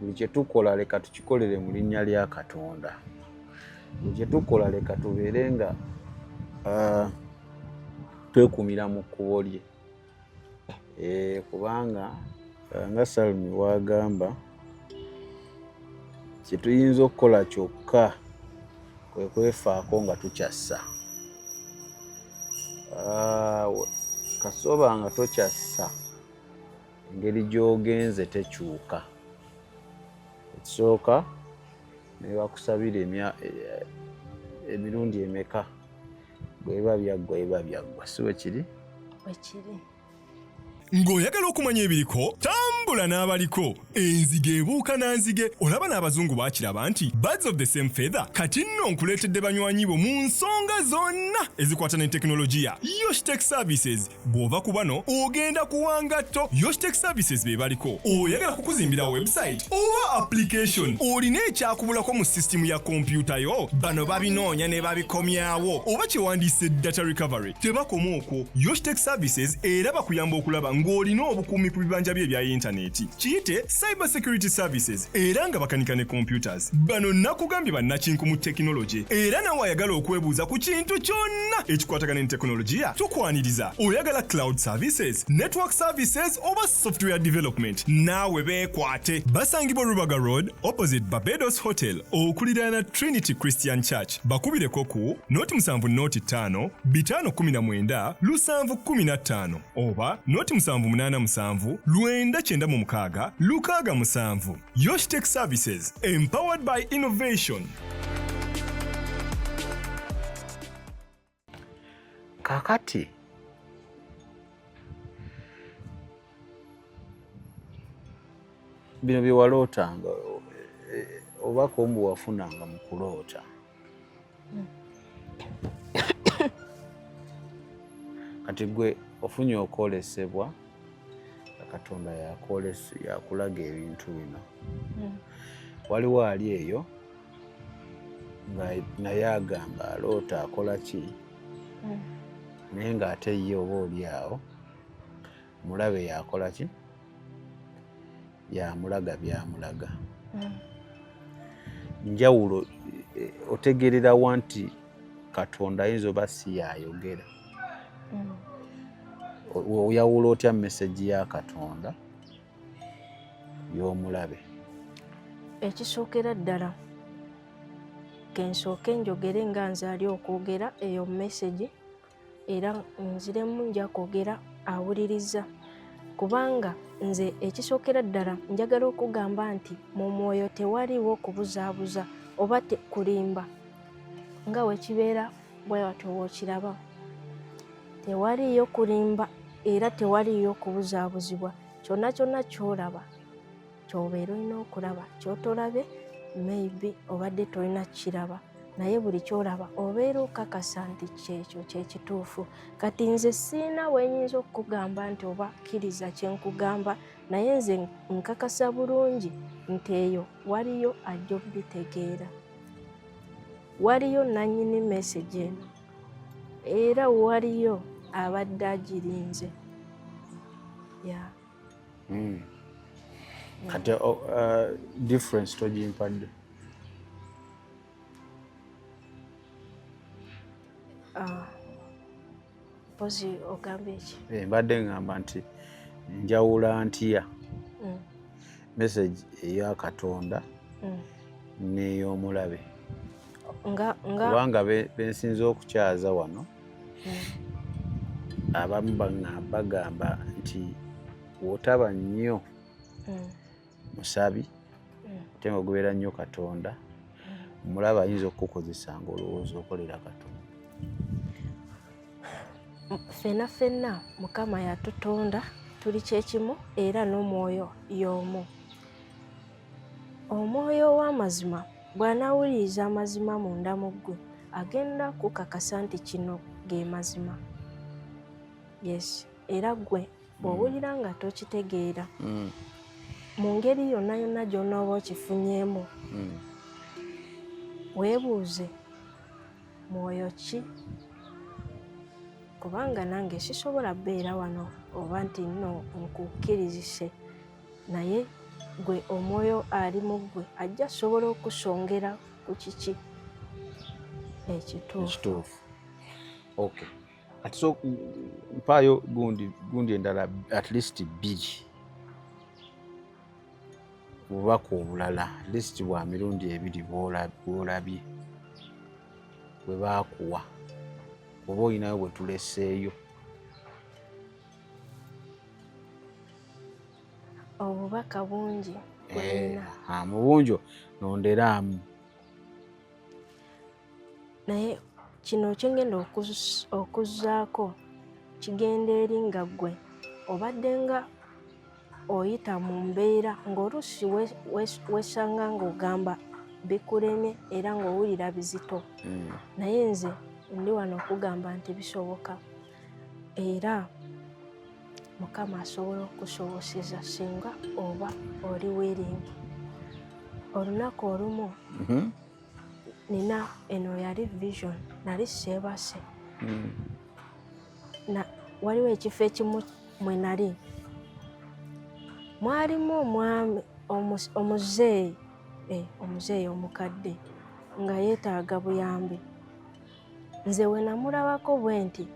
buli kye tukola leka tukikolere mu linnya lya Katonda. Buli kye tukola leka tubeere nga twekumira mu kkubo lye. Kubanga nga Salmi wagamba, kye tuyinza okukola kyokka kwe kwefaako nga tukyassa. Kasoba nga tokyassa, engeri gy'ogenze tekyuka. Ekisooka ne bakusabira emirundi emeka, bw'eba byaggwa eba byaggwa, si bwe kiri? Bwe kiri. Ng'oyagala okumanya ebiriko, tambula n'abaliko. Enzige ebuuka na nzige. Olaba n'abazungu baakiraba nti birds of the same feather. Kati nno nkuleetedde banywanyi bo mu nsonga zonna ezikwata ne tekinologiya. Yoshtech Services. Bw'ova ku bano ogenda kuwangatto. Yoshtech Services be baliko. Oyagala kukuzimbira website oba application, olina ekyakubulako mu sisitimu ya kompyuta yo, bano babinoonya ne babikomyawo, oba kyewandiise data recovery. Tebakoma okwo. Yoshtech Services era bakuyamba okulaba ng'olina obukuumi ku bibanja bye ebya yintaneti, kiyite cyber security services, era nga bakanika ne computers. Bano nakugambye bannakinku mu tekinologi, era nawe ayagala okwebuuza ku kintu kyonna ekikwatagana ne tekinologiya tukwaniriza. Oyagala cloud services, network services oba software development, naawe beekwate. Basangibwa Rubaga Road opposite Barbados Hotel, okuliraana Trinity Christian Church. Bakubireko ku 075 519 715 oba 0787 996 67. Yoshtech Services, empowered by innovation. Kakati bino bye walootanga oba kombu wafunanga mu kuloota, kati gwe ofunye okwolesebwa, Katonda yakulaga ebintu bino. Waliwo ali eyo nga naye agamba aloota akola ki, naye ng'ate ye oba oli awo mulabe yakola ki, yamulaga byamulaga. Njawulo otegererawa nti Katonda ayinza oba si yayogera? Oyawula otya meseji ya Katonda y'omulabe? Ekisookera ddala kensooke njogere nga nze ali okwogera eyo meseji, era nziremu nja kwogera awuliriza, kubanga nze ekisookera ddala njagala okugamba nti mu mwoyo tewaliwo kubuzaabuza oba kulimba, nga wekibeera bwe watyo w'okiraba. Tewaliyo kulimba era tewaliyo kubuzaabuzibwa. Kyonna kyonna ky'olaba ky'obeera olina okulaba, ky'otolabe maybe obadde tolina kukiraba, naye buli ky'olaba obeera okakasa nti kyekyo kyekituufu. Kati nze siina wenyinza okukugamba nti oba kkiriza kye nkugamba, naye nze nkakasa bulungi nti eyo waliyo ajja obitegeera, waliyo nannyini message eno, era waliyo abadde agirinze. Yeah. Kati difference togimpadde. Mpozi ogambye ki? Mbadde ngamba nti njawula ntya message eya Katonda n'ey'omulabe, kubanga bensinza okukyaza wano abamu bagamba nti wotaba nnyo musabi ate nga ogoberera nnyo Katonda, omulabe ayinza okukukozesa ng'olowooza okolera Katonda. Ffena ffenna Mukama yatutonda tuli kyekimu era n'omwoyo y'omu. Omwoyo ow'amazima bw'anaawuliriza amazima munda mu ggwe, agenda kukakasa nti kino ge mazima. Yes, era ggwe bw'owulira nga tokitegeera mu ngeri yonna yonna gy'onooba okifunyeemu, weebuuze mwoyo ki, kubanga nange sisobola beera wano oba nti nno nkukkirizise, naye gwe omwoyo ali mu ggwe ajja sobola okusongera ku kiki ekituufu. Okay. Ati so mpaayo gundi gundi endala at least bbiri, bubaka obulala at least bwa mirundi ebiri bwolabye bwe baakuwa, oba olinayo bwe tuleseeyo. Obubaka bungi. Mu bungi nonderaamu. Naye kino kyengenda okuzzaako kigenda eri nga ggwe obadde nga oyita mu mbeera ng'oluusi wesanga ng'ogamba bikulemye era ng'owulira bizito. Naye nze ndi wano okugamba nti bisoboka, era Mukama asobola okukusoboseza singa oba oli willing. Olunaku olumu nina eno yali vision, nali seebase. Waliwo ekifo ekimu mwe nali, mwalimu omwami omuzeeyi, omuzeeyi omukadde nga yeetaaga buyambi. Nze we namulabako bwe nti,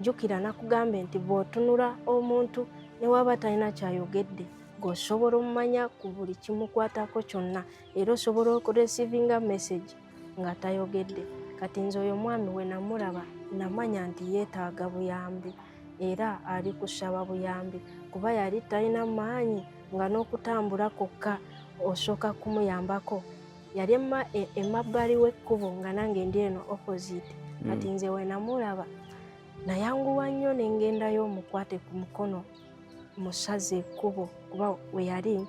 jjukira nakugambye nti bw'otunula omuntu ne waba talina kyayogedde, ng'osobola omumanya ku buli kimukwatako kyonna, era osobola okureceivinga message nga tayogedde. Kati nze oyo omwami we namulaba namanya nti yeetaaga buyambi, era ali kusaba buyambi, kuba yali talina maanyi nga n'okutambula kwokka osooka kumuyambako. Yali emabbali w'ekkubo nga nange ndi eno opposite. Kati nze we namulaba nayanguwa nnyo ne ngendayo omukwate ku mukono musaze ekkubo, kuba we yali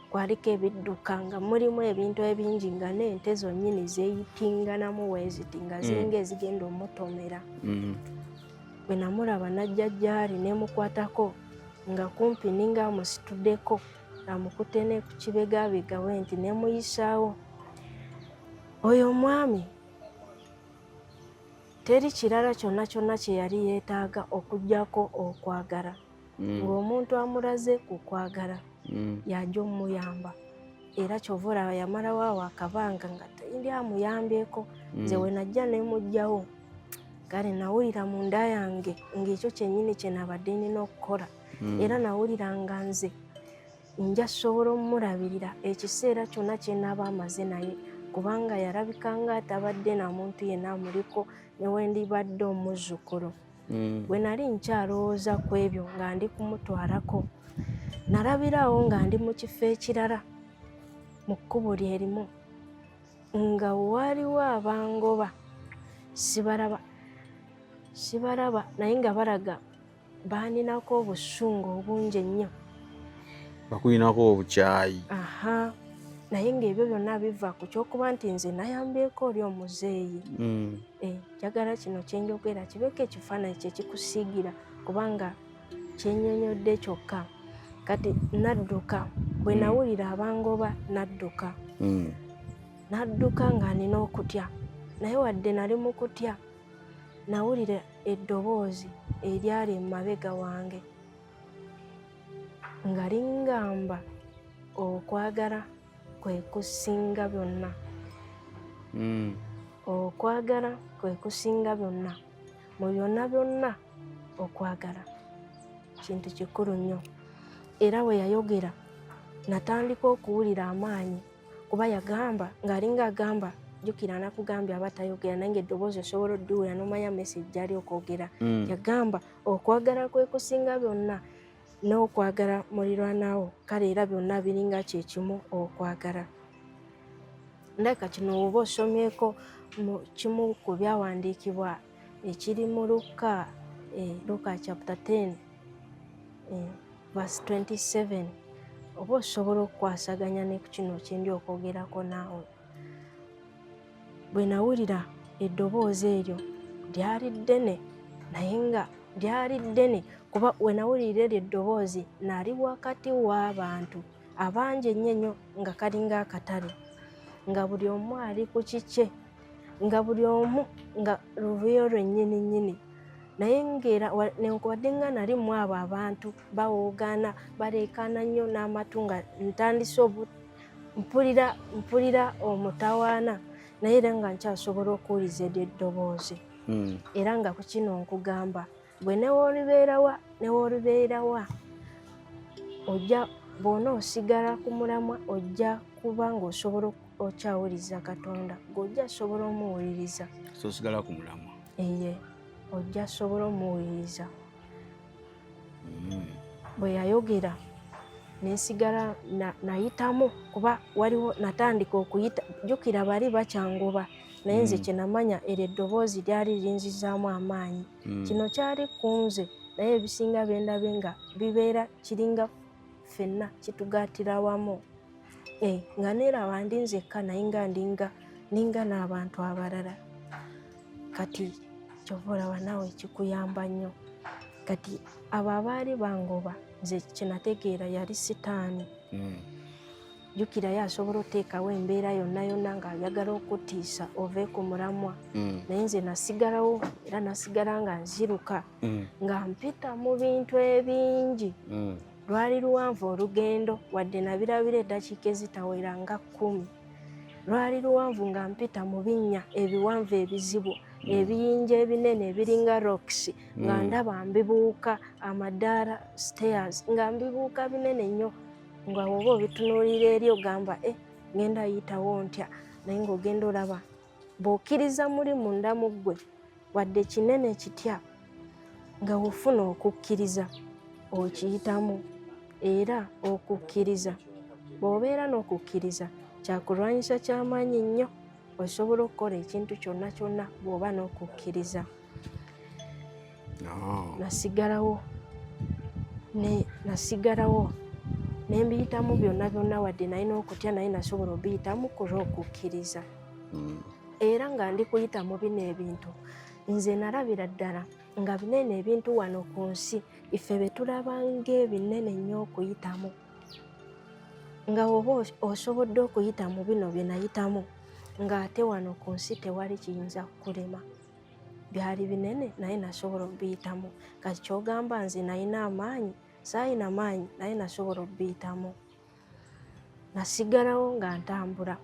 kwaliko ebidduka nga mulimu ebintu ebingi nga n'ente zonnyini zeeyitinganamu weeziti nga ziringa ezigenda omutomera. Bwe namulaba najja gy'ali ne mukwatako nga kumpi ninga amusituddeko, amukutte ne ku kibegabega bwe nti ne muyisaawo. Oyo omwami teri kirala kyonna kyonna kye yali yeetaaga okuggyako okwagala. Ng'omuntu amulaze ku kwagala yajja omuyamba, era kyova olaba yamalawo awo akabanga nga teri amuyambyeko. Nze we najja ne muggyawo, kale nawulira munda yange ng'ekyo kyennyini kye nabadde nina okukola. Era nawulira nga nze nja sobola omulabirira ekiseera kyonna kye naaba amaze naye, kubanga yalabika nga atabadde na muntu yenna amuliko ne we ndibadde omuzzukulu. Bwe nali nkyalowooza ku ebyo nga ndi kumutwalako, nalabirawo nga ndi mu kifo ekirala mu kkubo lye limu, nga waliwo abangoba, sibalaba sibalaba, naye nga balaga baaninako obusungu obungi ennyo, bakulinako obukyayi. Aha, naye ng'ebyo byonna biva ku kyokuba nti nze nayambyeko oli omuzeeyi. Njagala kino kyenjogera kibeeko ekifaananyi kye kikusiigira, kubanga kyennyonnyodde kyokka. Kati nadduka bwe nawulira abangoba, nadduka. Nadduka nga nina okutya, naye wadde nali mu kutya nawulira eddoboozi eryali emabega wange nga lingamba okwagala kwe kusinga byonna. Okwagala kwe kusinga byonna. Mu byonna byonna okwagala kintu kikulu nnyo. Era bwe yayogera natandika okuwulira amaanyi, kuba yagamba ng'alinga agamba, jjukira nakugambye aba tayogera naye ng'eddoboozi osobola oddiwulira n'omanya message gy'ali okwogera. Yagamba okwagala kwe kusinga byonna n'okwagala mulirwanaawo, kale era byonna biringa kye kimu okwagala. Ndabika kino oba osomyeko mu kimu ku byawandiikibwa ekiri mu Lukka Luka chapter 10 verse 27, oba osobola okukwasaganya ne ku kino kyendi okwogerako naawe. Bwe nawulira eddoboozi eryo lyali ddene, naye nga lyali ddene kuba we nawulira eryo eddoboozi nali wakati w'abantu abangi ennyo ennyo, nga kalinga akatale, nga buli omu ali ku kikye, nga buli omu nga luvuyo lwennyini nnyini. Naye ng'era newankubadde nga nali mu abo abantu bawoogana, baleekaana nnyo n'amatu, nga ntandise mpulira omutawaana, naye era nga nkyasobola okuwuliza eryo eddoboozi. Era nga ku kino nkugamba, bwe newoolibeerawa ojja bw'ona osigala ku mulamwa, ojja kuba ng'osobola okyawuliza Katonda, ng'ojja sobola omuwuliriza. So osigala ku mulamwa. Eye, ojja sobola omuwuliriza. Bwe yayogera nensigala nayitamu, kuba waliwo natandika okuyita, jjukira bali bakyangoba, naye nze kye namanya eryo eddoboozi lyali linzizaamu amaanyi. Kino kyali ku nze, naye ebisinga byendabe nga bibeera kiringa ffenna kitugattira wamu. Nga neeraba ndi nzekka, naye nga ninga n'abantu abalala. Kati kyova olaba naawe kikuyamba nnyo. Kati abo abaali bangoba, nze kyenategeera yali sitaani. Jjukirayo asobola oteekawo embeera yonna yonna ng'ayagala okutiisa ove ku mulamwa. Naye nze nasigalawo, era nasigala nga nziruka, nga mpita mu bintu ebingi. Lwali luwanvu olugendo, wadde nabirabira eddakiika ezitawera nga 10. Lwali luwanvu nga mpita mu binnya ebiwanvu ebizibu, ebiyinja ebinene ebiringa rocks, nga ndaba mbibuuka amadaala, stairs, nga mbibuuka binene nnyo, nga oba obitunuulira eri ogamba, e ngenda yitawo ntya? Naye ng'ogenda olaba bw'okkiriza muli munda mu ggwe, wadde kinene kitya, nga ofuna okukkiriza okiyitamu. Era okukkiriza, bw'obeera n'okukkiriza, kyakulwanyisa ky'amaanyi nnyo, osobola okukola ekintu kyonna kyonna bw'oba n'okukkiriza. Nasigalawo ne mbiyitamu byonna byonna, wadde nalina okutya, naye nasobola obiyitamu ku lw'okukkiriza. Era nga ndi kuyita mu bino ebintu, nze nalabira ddala nga binene ebintu wano ku nsi ife bye tulaba ng'ebinene nnyo okuyitamu, nga oba osobodde okuyita mu bino bye nayitamu, ng'ate wano ku nsi tewali kiyinza kukulema. Byali binene, naye nasobola okubiyitamu. Kati kyogamba nze nalina amaanyi? Saayina maanyi, naye nasobola okubiyitamu. Nasigalawo nga ntambula.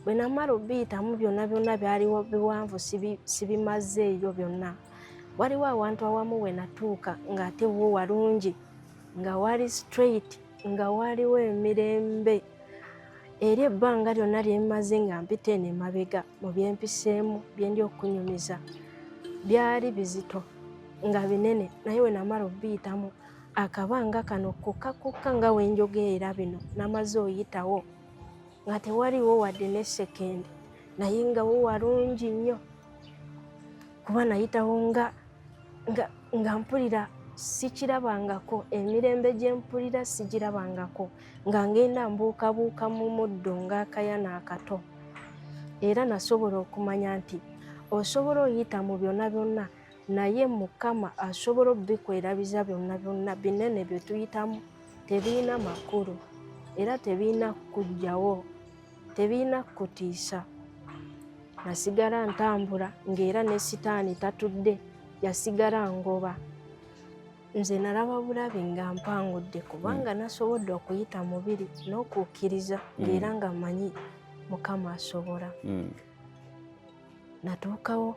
Bwe namala obiyitamu byonna byonna, byaliwo biwanvu, sibimazeeyo byonna. Waliwo awantu awamu we natuuka ng'ate wo walungi, nga wali straight, nga waliwo emirembe. Eri ebbanga lyonna lyemmaze nga mpita eno emabega mu byempiseemu byendi okunyumiza, byali bizito nga binene, naye we namala obiyitamu akabanga kano kokka kokka nga wenjogerera bino, namaze oyitawo nga tewaliwo wadde ne sekendi, naye nga wo walungi nnyo, kuba nayitawo nga mpulira sikirabangako, emirembe gye mpulira sigirabangako, nga ngenda mbuukabuuka mu muddo ng'akayana akato. Era nasobola okumanya nti osobola oyita mu byonna byonna, naye Mukama asobola obikwerabiza byonna byonna. Binene bye tuyitamu tebirina makulu, era tebirina kujjawo, tebirina kutiisa. Nasigala ntambula, ng'era ne sitaani tatudde, yasigala ngoba. Nze nalaba bulabi nga mpangudde, kubanga nasobodde okuyita mubiri n'okukkiriza, ng'era nga mmanyi Mukama asobola. Natuukawo,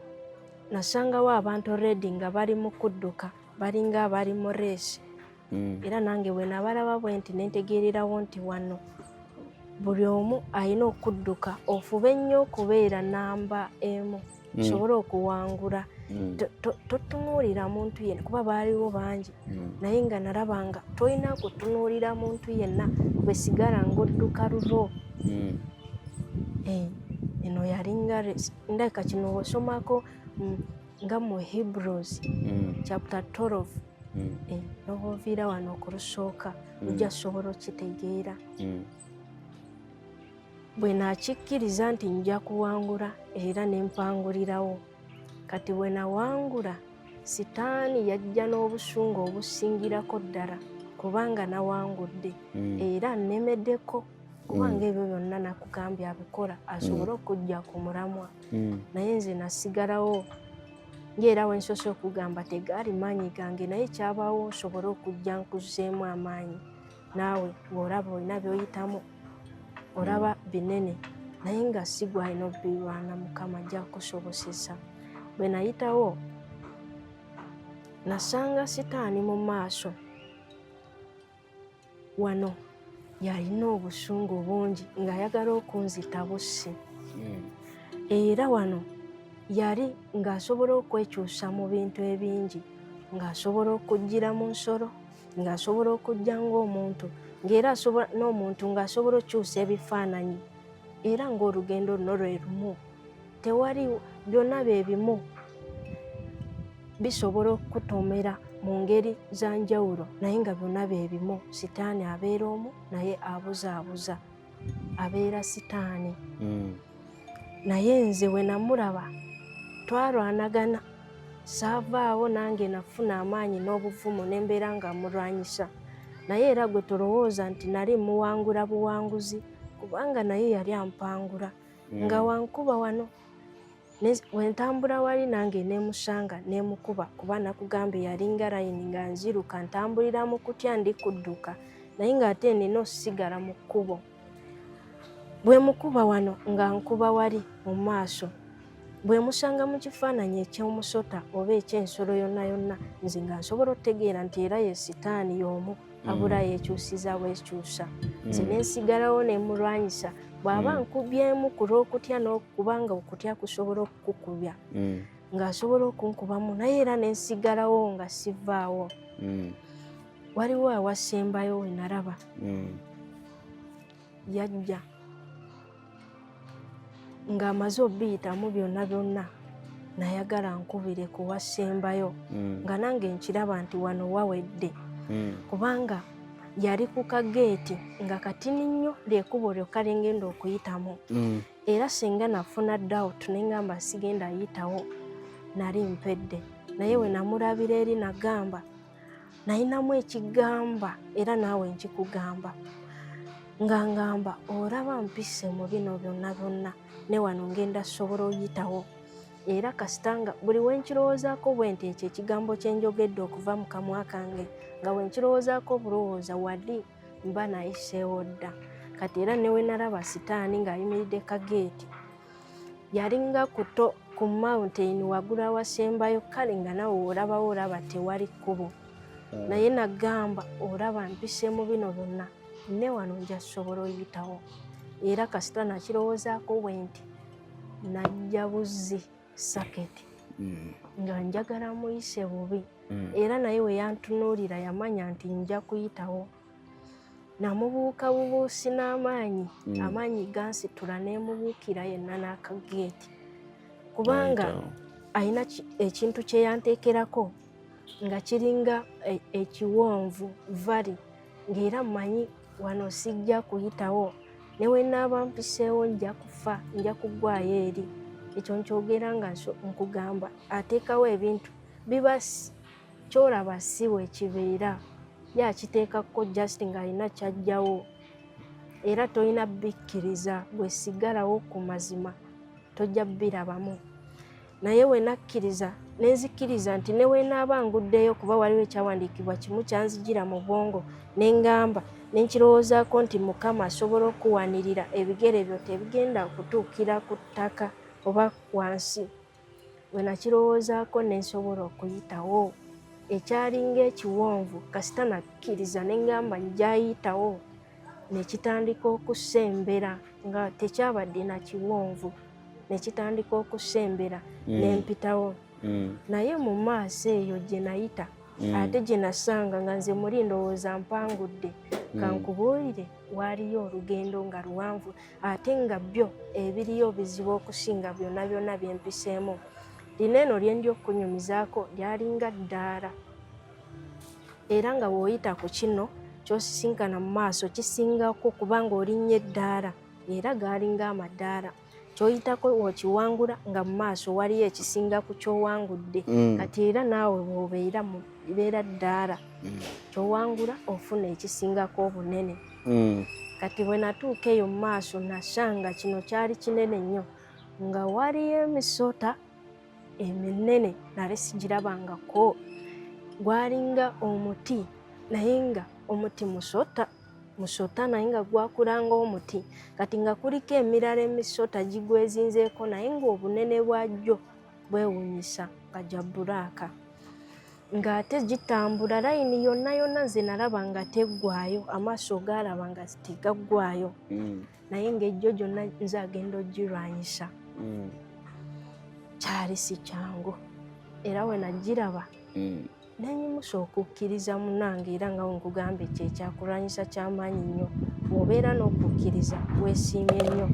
nasangawo abantu already nga bali mu kudduka, balinga abali mu race. Era nange bwe nabalaba bwe nti, nentegeererawo nti wano buli omu alina okudduka, ofube nnyo okubeera namba 1 osobole okuwangula. Totunuulira muntu yenna, kuba baaliwo bangi, naye nga nalabanga tolina kutunuulira muntu yenna, bwe sigala ng'odduka lulwo. Eno yalinga ndabika kino osomako nga mu Hebrews. Chapter 12. Noba oviira wano okulusooka, ojja sobola okitegeera. Bwe nakikkiriza nti nja kuwangula, era ne mpangulirawo. Kati bwe nawangula, Sitaani yajja n'obusungu obusingirako ddala, kubanga nawangudde era nnemeddeko, kubanga ebyo byonna nakugambye abikola asobole okujja ku mulamwa. Naye nze nasigalawo, ngaera wensoose okugamba, tegaali maanyi gange, naye kyabaawo nsobole okujja nkuzzeemu amaanyi. Naawe bw'olaba olina by'oyitamu, olaba binene, naye nga si gwalina obirwana, Mukama ajja kukusobosesa. Bwe nayitawo, nasanga Sitaani mu maaso wano, yalina obusungu bungi ng'ayagala okunzita bussi. Era wano yali ng'asobola okwekyusa mu bintu ebingi, ng'asobola okujjira mu nsolo, ng'asobola okujja ng'omuntu, ng'era asobola n'omuntu ng'asobola okukyusa ebifaananyi. Era ng'olugendo luno lwe lumu, tewali, byonna bye bimu, bisobola okukutomera mu ngeri za njawulo, naye nga byonna bye bimu. Sitaani abeera omu, naye abuzaabuza, abeera Sitaani. Naye nze bwe namulaba, twalwanagana, saavaawo. Nange nafuna amaanyi n'obuvumu ne mbeera nga mulwanyisa. Naye era gwe tolowooza nti nali muwangula buwanguzi, kubanga naye yali ampangula. Nga wankuba wano, wentambula wali nange nemusanga nemukuba, kuba nakugambye yalinga layini nga nziruka, ntambulira mu kutya, ndi kudduka, naye ng'ate nina osigala mu kkubo. Bwe mukuba wano, nga nkuba wali mu maaso. Bwe musanga mu kifaananyi eky'omusota oba eky'ensolo yonna yonna, nze nga nsobola okutegeera nti era ye Sitaani y'omu, abula yekyusiza bwekyusa. Nze nensigalawo nemulwanyisa. Bw'aba nkubyemu ku lw'okutya, n'okubanga okutya kusobola okukukubya, ng'asobola okunkubamu, naye era nensigalawo nga sivaawo. Waliwo awasembayo we nalaba yajja ng'amaze obiyitamu byonna byonna, nayagala nkubire ku wasembayo, nga nange nkiraba nti wano wawedde, kubanga yali ku kageeti nga katini nnyo, lyekubo lyokka lyengenda okuyitamu. Era singa nafuna doubt nengamba sigenda yitawo, nali mpedde. Naye we namulabira eri, nagamba, nayinamu ekigamba, era naawe nkikugamba, nga ngamba, olaba mpise mu bino byonna byonna, ne wano ngenda sobola oyitawo. Era kasitanga buli wenkirowoozaako bwe nti ekyo ekigambo kyenjogedde okuva mu kamwa kange, nga wenkirowoozaako obulowooza, wali mba nayiseewo dda. Kati era ne we nalaba Sitaani ng'ayimiridde kageeti, yalinga kuto ku mountain waggulu awasembayo. Kale nga nawe olabawo, olaba tewali kkubo. Naye nagamba, olaba mpise mu bino byonna, ne wano nja sobola oyitawo. Era kasita nakirowoozaako bwe nti, najja buzzi saketi nga njagala muyise bubi. Era naye we yantunuulira, yamanya nti nja kuyitawo. Namubuuka bubuusi n'amaanyi, amaanyi gansitula, nemubuukira yenna n'akageeti, kubanga alina ekintu kye yanteekerako nga kiringa ekiwonvu valley, ng'era mmanyi wano sijja kuyitawo, ne we naaba mpiseewo nja kufa, nja kuggwayo eri. Ekyo nkyogera nga nkugamba, ateekawo ebintu biba kyolaba si wekibeera, ye akiteekako just ng'alina kyajjawo. Era tolina bikkiriza, gwe sigalawo ku mazima, tojja birabamu. Naye we nakkiriza, nenzikiriza nti ne wenaaba nguddeyo, kuba waliwo ekyawandiikibwa kimu kyanzijira mu bwongo, ne ŋŋamba, ne nkirowoozaako nti Mukama asobola okuwanirira ebigere byo, tebigenda kutuukira ku ttaka oba wansi. We nakirowoozaako, ne nsobola okuyitawo ekyalinga ekiwonvu. Kasita nakkiriza ne ŋŋamba njayitawo, nekitandika okusembera, nga tekyabadde na kiwonvu, nekitandika okusembera, nempitawo. Naye mu maaso eyo gye nayita, ate gye nasanga nga nze muli ndowooza mpangudde, kankubuulire, waaliyo olugendo nga luwanvu, ate nga byo ebiriyo bizibu okusinga byonna byonna byempiseemu. Lino eno lye ndi okukunyumizaako lyalinga ddaala, era nga bw'oyita ku kino ky'osisinkana mu maaso kisingako kubanga olinnya eddaala, era gaalinga amadaala. Ky'oyitako w'okiwangula nga mu maaso waliyo ekisinga ku ky'owangudde. Kati era naawe bw'obeera mu beera ddaala, ky'owangula ofuna ekisingako obunene. Kati bwe natuuka eyo mu maaso nasanga kino kyali kinene nnyo, nga waliyo emisota eminene nale sigirabangako. Gwalinga omuti naye nga omuti musota musota, naye nga gwakulanga omuti. Kati nga kuliko emirala emisota gigwezinzeeko, naye ng'obunene bwajjo bwewunyisa, nga gya black, ng'ate gitambula layini yonna yonna. Nze nalaba nga teggwayo, amaaso gaalaba nga tegaggwayo, naye ng'ejjo gyonna nze agenda ogirwanyisa. Kyali si kyangu, era we nagiraba nenyimusa okukkiriza munange. Era nga wenkugambye, kyekyakulwanyisa kyamaanyi nnyo. Bw'obeera n'okukkiriza weesiimye nnyo.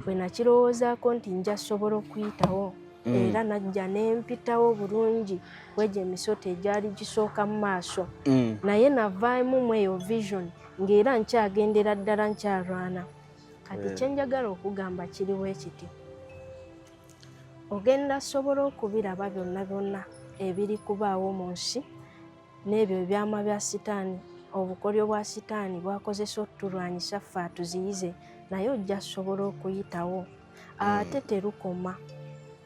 Bwe nakirowoozaako nti nja sobola okuyitawo, era najja nempitawo bulungi kwegyo emisota egyali gisooka mu maaso. Naye navaamu mu eyo vision ng'era nkyagendera ddala nkyalwana. Kati kyenjagala okugamba kiriwo ekiti: ogenda sobola okubiraba byonna byonna ebiri kubaawo mu nsi n'ebyo ebyama bya Sitaani, obukolyo bwa Sitaani bwakozesa otulwanyisa ffe atuziyize, naye ojja sobola okuyitawo. Ate terukoma,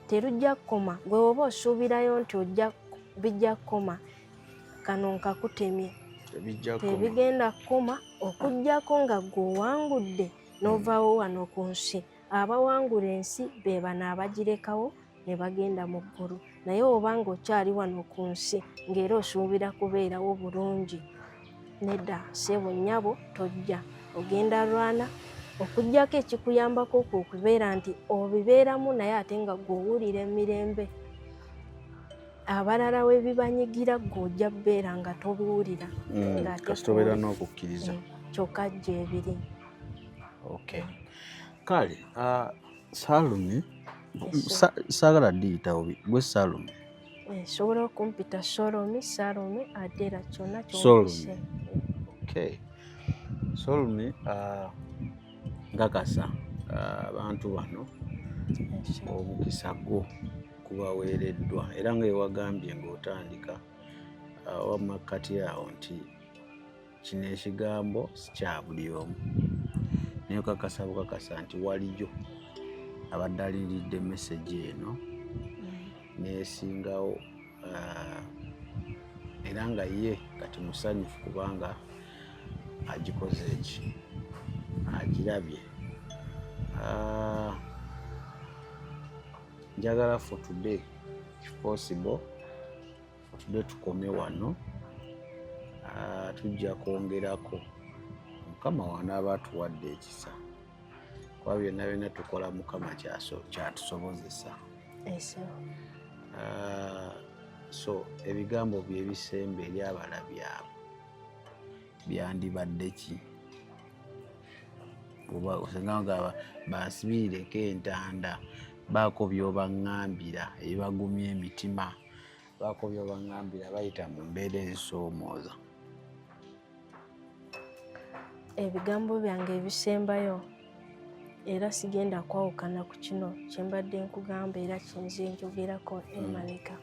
terujja kukoma. Gwe oba osuubirayo nti ojja bijja kukoma, kano nkakutemye. Tebijja kukoma. Tebigenda kukoma okugjako nga gwe owangudde n'ovaawo wano ku nsi. Abawangula ensi be bano abagirekawo ne bagenda mu ggulu. Naye oba ng'okyali wano ku nsi ng'era osuubira kubeerawo bulungi, nedda ssebo, nnyabo, tojja. Ogenda lwana okugjako ekikuyambako kwe okubeera nti obibeeramu, naye ate nga gwe owulira emirembe. Abalala we bibanyigira, gwe ojja kubeera nga tobiwulira. Ng'ate Kasita obeera n'okukkiriza. Kyokka gyebiri. Okay, kale Salumi, saagala ddiyita bubi, gwe Salumi. Sobola okumpita Solomi, Salome, Adera, kyonna Solomi. kyompise. Okay, Solomi, nkakasa abantu bano omukisa gwo gubaweereddwa, era nga ewagambye ng'otandika oba makkati awo nti kino ekigambo si kya buli omu, naye okakasa bukakasa nti waliyo abadde alindiridde message eno neesingawo, era nga ye kati musanyufu kubanga agikoze eki agirabye. Njagala for today, if possible, for today tukome wano. Tujja kwongerako Mukama wanaaba atuwadde ekisa, kuba byonna byonna tukola Mukama kyatusobozesa. Eso. So ebigambo bye ebisemba eri abalabi abo byandibadde ki? Oba osenga nga bansibirireko entanda, baako by'obaŋŋambira ebibagumya emitima, baako by'obaŋŋambira bayita mu mbeera ezisoomooza. Ebigambo byange ebisembayo, era sigenda kwawukana ku kino kyembadde nkugamba, era kinze njogerako emabega.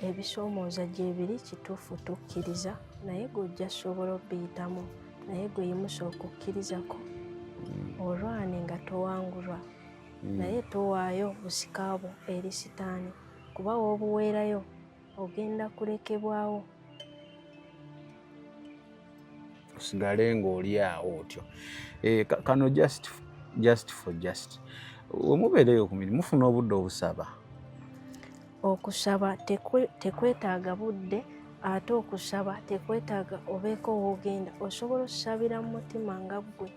Ebisoomooza gyebiri, kituufu, tukkiriza, naye gwe ojja sobola obiyitamu. Naye gwe yimusa okukkirizako, olwane nga towangulwa, naye towaayo busika bwo eri Sitaani, kuba w'obuweerayo ogenda kulekebwawo. Osigale ng'oli awo otyo. Kano just for just wemubeereyo ku mirimu, mufuna obudde obusaba? Okusaba tekwetaaga budde, ate okusaba tekwetaaga obeeko woogenda. Osobola okusabira mu mutima nga ggwe.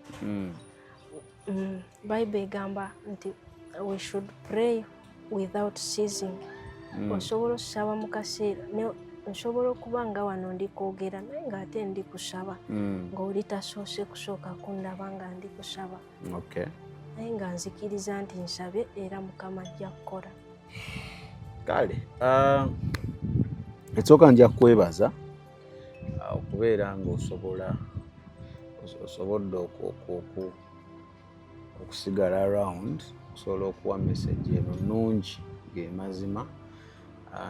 Bible egamba nti we should pray without ceasing. Osobola okusaba mu kaseera nsobola okuba nga wano ndi kwogera, naye ng'ate ndi kusaba, ng'oli tasoose kusooka kundaba nga ndi kusaba. Naye nga nzikiriza nti nsabye era Mukama ajja kukola. Kale ekisooka nja kukwebaza okubeera ng'osobola osobodde okusigala around okusobola okuwa message eno nnungi ng'emazima.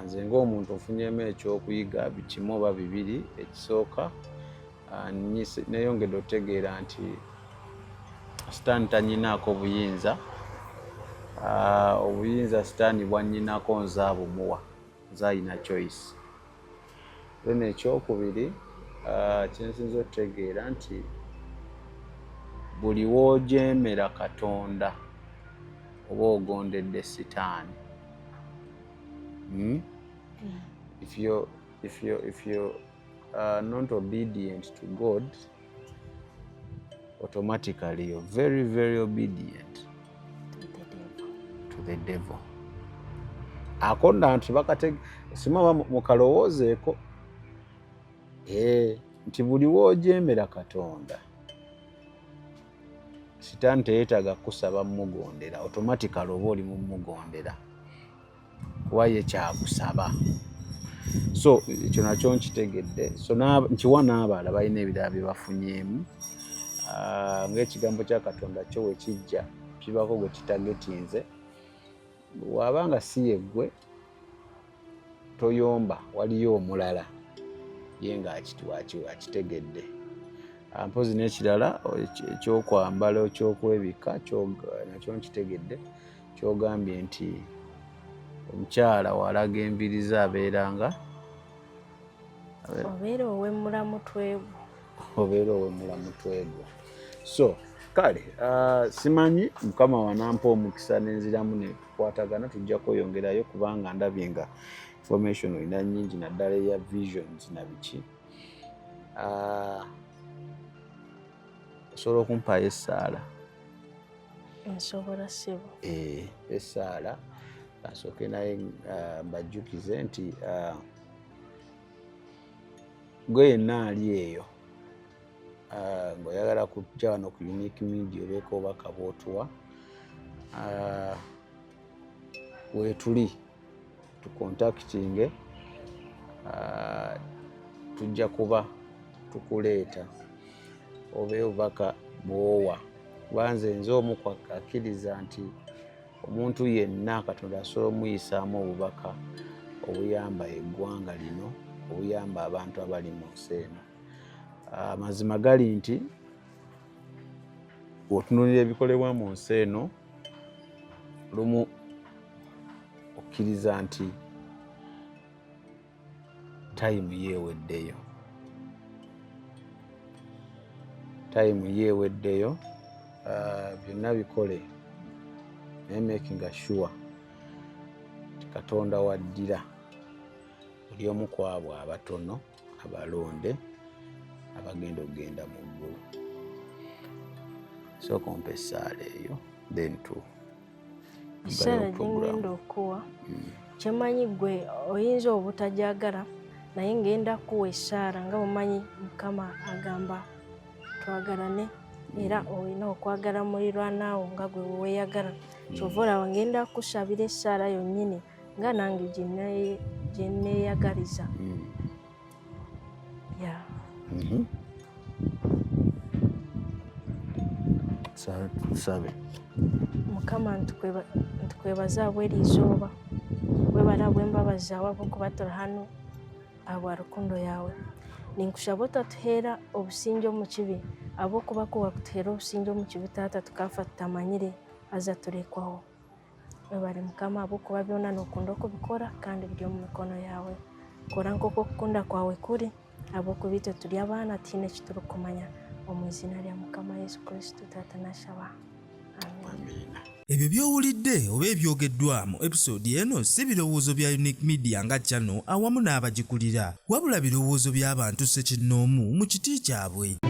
Nze ng'omuntu nfunyemu ekyokuyiga kimu oba bibiri. Ekisooka, neyongedde otegeera nti sitaani tanyinaako buyinza. Obuyinza sitaani bwanyinako nze abumuwa, nze alina choice. Then ekyokubiri kyensinza okutegeera nti buli w'ojeemera Katonda oba ogondedde sitaani. If you not obedient to God, automatically you're very, very obedient to the devil. To the devil. Ako nno nti bakate sima mukalowoozeeko nti buli w'ojeemera Katonda, sitaani teyeetaaga kukusaba mugondera, automatically oba oli mumugondera kuba ye kyakusaba. So ekyo nakyo nkitegedde. So nkiwa n'abalala balina ebirala bye bafunyeemu. Ng'ekigambo kya Katonda kyo we kijja kibako gwe kitagetinze, bw'aba nga si yeggwe toyomba, waliyo omulala ye ng'akitegedde. Mpozi n'ekirala ekyokwambala, ekyokwebikka, nakyo nkitegedde, kyogambye nti omukyala walaga enviiri ze abeeranga obeera owemula mutwe gwo. Obeera owemula mutwe gwo. So kale simanyi Mukama wanampa omukisa nenziramu netukwatagana, tujja kweyongerayo kubanga ndabye nga information olina nyingi, naddala eya visions na biki. Osobola okumpaayo essaala? Nsobola, ssebo. Essaala kasooke naye mbajjukize nti gwe yenna ali eyo ng'oyagala kujja wano ku Unique Media obeeko obubaka bw'otuwa, weetuli, tucontactinge, tujja kuba tukuleeta obe obubaka bw'owa, kuba nze omu akkiriza nti omuntu yenna Katonda asobola omuyisaamu obubaka obuyamba eggwanga lino, obuyamba abantu abali mu nsi eno. Amazima gali nti bw'otunuulira ebikolebwa mu nsi eno, lumu okkiriza nti time yeeweddeyo, time yeeweddeyo. Byonna bikole naye making sure nti Katonda waddira oli omu ku abo abatono abalonde abagenda okugenda mu ggulu. Sooka ompa essaala eyo, then tu Essaala gyengenda okuwa, kyemanyi gwe oyinza obutajagala, naye ngenda kuwa essaala nga bwemanyi Mukama agamba twagalane, era olina okwagala mulirwanaawo nga gwe weweeyagala. Kyova olaba ngenda kusabira essaala yonnyini nga nange gye neeyagaliza. Ya. Tusabe. Mukama, ntukwebaza ahabw'eri izooba, webare ahabw'embabazi zaawe, ahabw'okuba turi hanu ahabwa rukundo yaawe. Ninkushaba otatuheera obusingye omu kibi, ahabw'okuba ku wakutuheera obusingye omu kibi, Taata, tukafa tutamanyire haza turekwaho. Webare, Mukama, ahabw'okuba byona nookunda okubikora kandi biri omu mikono yaawe. Kora nk'oku okukunda kwawe kuri, ahabw'okuba itwe turi abaana, tihaine eki turikumanya. Omu iziina rya Mukama Yesu Kristo, Taata, nashaba. Amen. Amiina. Ebyo by'owulidde oba ebyogeddwa mu episode eno si birowoozo bya Unique Media nga channel awamu n'abagikulira, wabula birowoozo by'abantu ssekinnoomu mu kiti kyabwe.